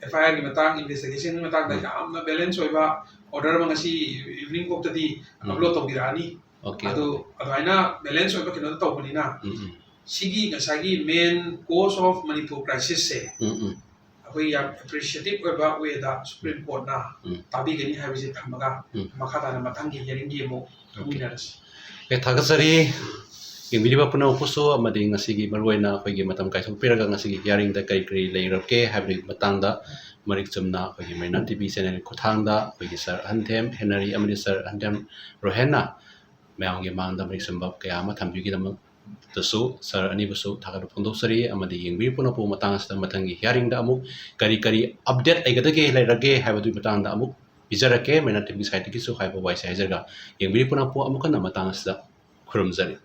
ꯑꯦꯐ ꯑꯥꯏ ꯑꯥꯔꯒꯤ ꯃꯇꯥꯡ, ꯏꯟꯚꯦꯁꯇꯤꯒꯦꯁꯟꯒꯤ ꯃꯇꯥꯡꯗ ꯎꯝ. ꯌꯥꯝꯅ ꯕꯦꯂꯦꯟꯁ ꯑꯣꯏꯕ ꯑꯣꯔꯗꯔ ꯑꯃ ꯉꯁꯤ ꯏꯚꯤꯅꯤꯡ ꯐꯥꯎꯇꯗꯤ ꯎꯝ. ꯑꯞꯂꯣꯗ ꯇꯧꯕꯤꯔꯛꯑꯅꯤ꯫ Okay. ꯑꯗꯨ ꯑꯗꯨꯃꯥꯏꯅ ꯕꯦꯂꯦꯟꯁ ꯑꯣꯏꯕ ꯀꯩꯅꯣꯗ ꯇꯧꯕꯅꯤꯅ ꯎꯝ, ꯎꯝ. ꯁꯤꯒꯤ ꯉꯁꯥꯏꯒꯤ main cause of Manipur crisisꯁꯦ ꯎꯝ, ꯎꯝ. ꯑꯩꯈꯣꯏ ꯌꯥꯝ ꯑꯦꯄ꯭ꯔꯤꯁꯤꯌꯦꯇꯤꯞ ꯑꯣꯏꯕ ꯋꯦꯗ ꯁꯨꯄ꯭ꯔꯤꯝ ꯀꯣꯔꯠꯅ ꯎꯝ. ꯇꯥꯕꯤꯒꯅꯤ ꯍꯥꯏꯕꯁꯤ ꯊꯝꯃꯒ ꯎꯝ. ꯃꯈꯥ ꯇꯥꯅ ꯃꯊꯪꯒꯤ ꯍꯤꯌꯥꯔꯤꯡꯒꯤ ꯑꯃꯨꯛ ꯈꯪꯃꯤꯟꯅꯔꯁꯤ꯫ ꯑꯦ, ꯊꯥꯒꯠꯆꯔꯤ꯫ ꯌꯦꯡꯕꯤꯔꯤꯕ ꯄꯨꯝꯅꯃꯛꯄꯨꯁꯨ ꯑꯃꯗꯤ ꯉꯁꯤꯒꯤ ꯃꯔꯨꯑꯣꯏꯅ ꯑꯩꯈꯣꯏꯒꯤ ꯃꯇꯝ ꯀꯥꯏꯊꯣꯛꯄꯤꯔꯒ ꯉꯁꯤꯒꯤ ꯍꯤꯌꯥꯔꯤꯡꯗ ꯀꯔꯤ ꯀꯔꯤ ꯂꯩꯔꯛꯀꯦ ꯍꯥꯏꯕꯗꯨꯒꯤ ꯃꯇꯥꯡꯗ ꯃꯔꯤꯛ ꯆꯨꯝꯅ ꯑꯩꯈꯣꯏꯒꯤ ꯃꯩꯅꯥ ꯇꯤ ꯚꯤ ꯆꯦꯅꯦꯜꯒꯤ ꯈꯨꯠꯊꯥꯡꯗ ꯑꯩꯈꯣꯏꯒꯤ ꯁꯥꯔ ꯑꯍꯟꯊꯦꯝ ꯍꯦꯅꯔꯤ ꯑꯃꯗꯤ ꯁꯥꯔ ꯑꯍꯟꯊꯦꯝ ꯔꯣꯍꯦꯟꯅ ꯃꯌꯥꯝꯒꯤ ꯃꯥꯡꯗ ꯃꯔꯤꯛ ꯆꯨꯝꯕ ꯀꯌꯥ ꯑꯃ ꯊꯝꯕꯤꯈꯤꯗꯃꯛꯇꯁꯨ ꯁꯥꯔ ꯑꯅꯤꯕꯨꯁꯨ ꯊꯥꯒꯠꯄ ꯐꯣꯡꯗꯣꯛꯆꯔꯤ꯫ ꯑꯃꯗꯤ ꯌꯦꯡꯕꯤꯔꯤꯕ ꯄꯨꯝꯅꯃꯛꯄꯨ ꯃꯇꯥꯡ ꯑꯁꯤꯗ ꯃꯊꯪꯒꯤ ꯍꯤꯌꯥꯔꯤꯡꯗ ꯑꯃꯨꯛ ꯀꯔꯤ ꯀꯔꯤ ꯑꯞꯗꯦꯠ ꯂꯩꯒꯗꯒꯦ ꯂꯩꯔꯒꯦ ꯍꯥꯏꯕꯗꯨꯒꯤ ꯃꯇꯥꯡꯗ ꯑꯃꯨꯛ ꯄꯤꯖꯔꯛꯀꯦ꯫ ꯃꯩꯅꯥ ꯇꯤ ꯚꯤ ꯁꯥꯏꯠꯇꯒꯤꯁꯨ ꯍꯥꯏꯕ ꯋꯥꯍꯩꯁꯦ ꯍꯥꯏꯖꯔꯒ ꯌꯦꯡꯕꯤꯔꯤꯕ ꯄꯨꯝꯅꯃꯛꯄꯨ ꯑꯃꯨꯛ ꯍꯟꯅ ꯃꯇꯥꯡ ꯑꯁꯤꯗ ꯈꯨꯔꯨꯝꯖꯔꯤ꯫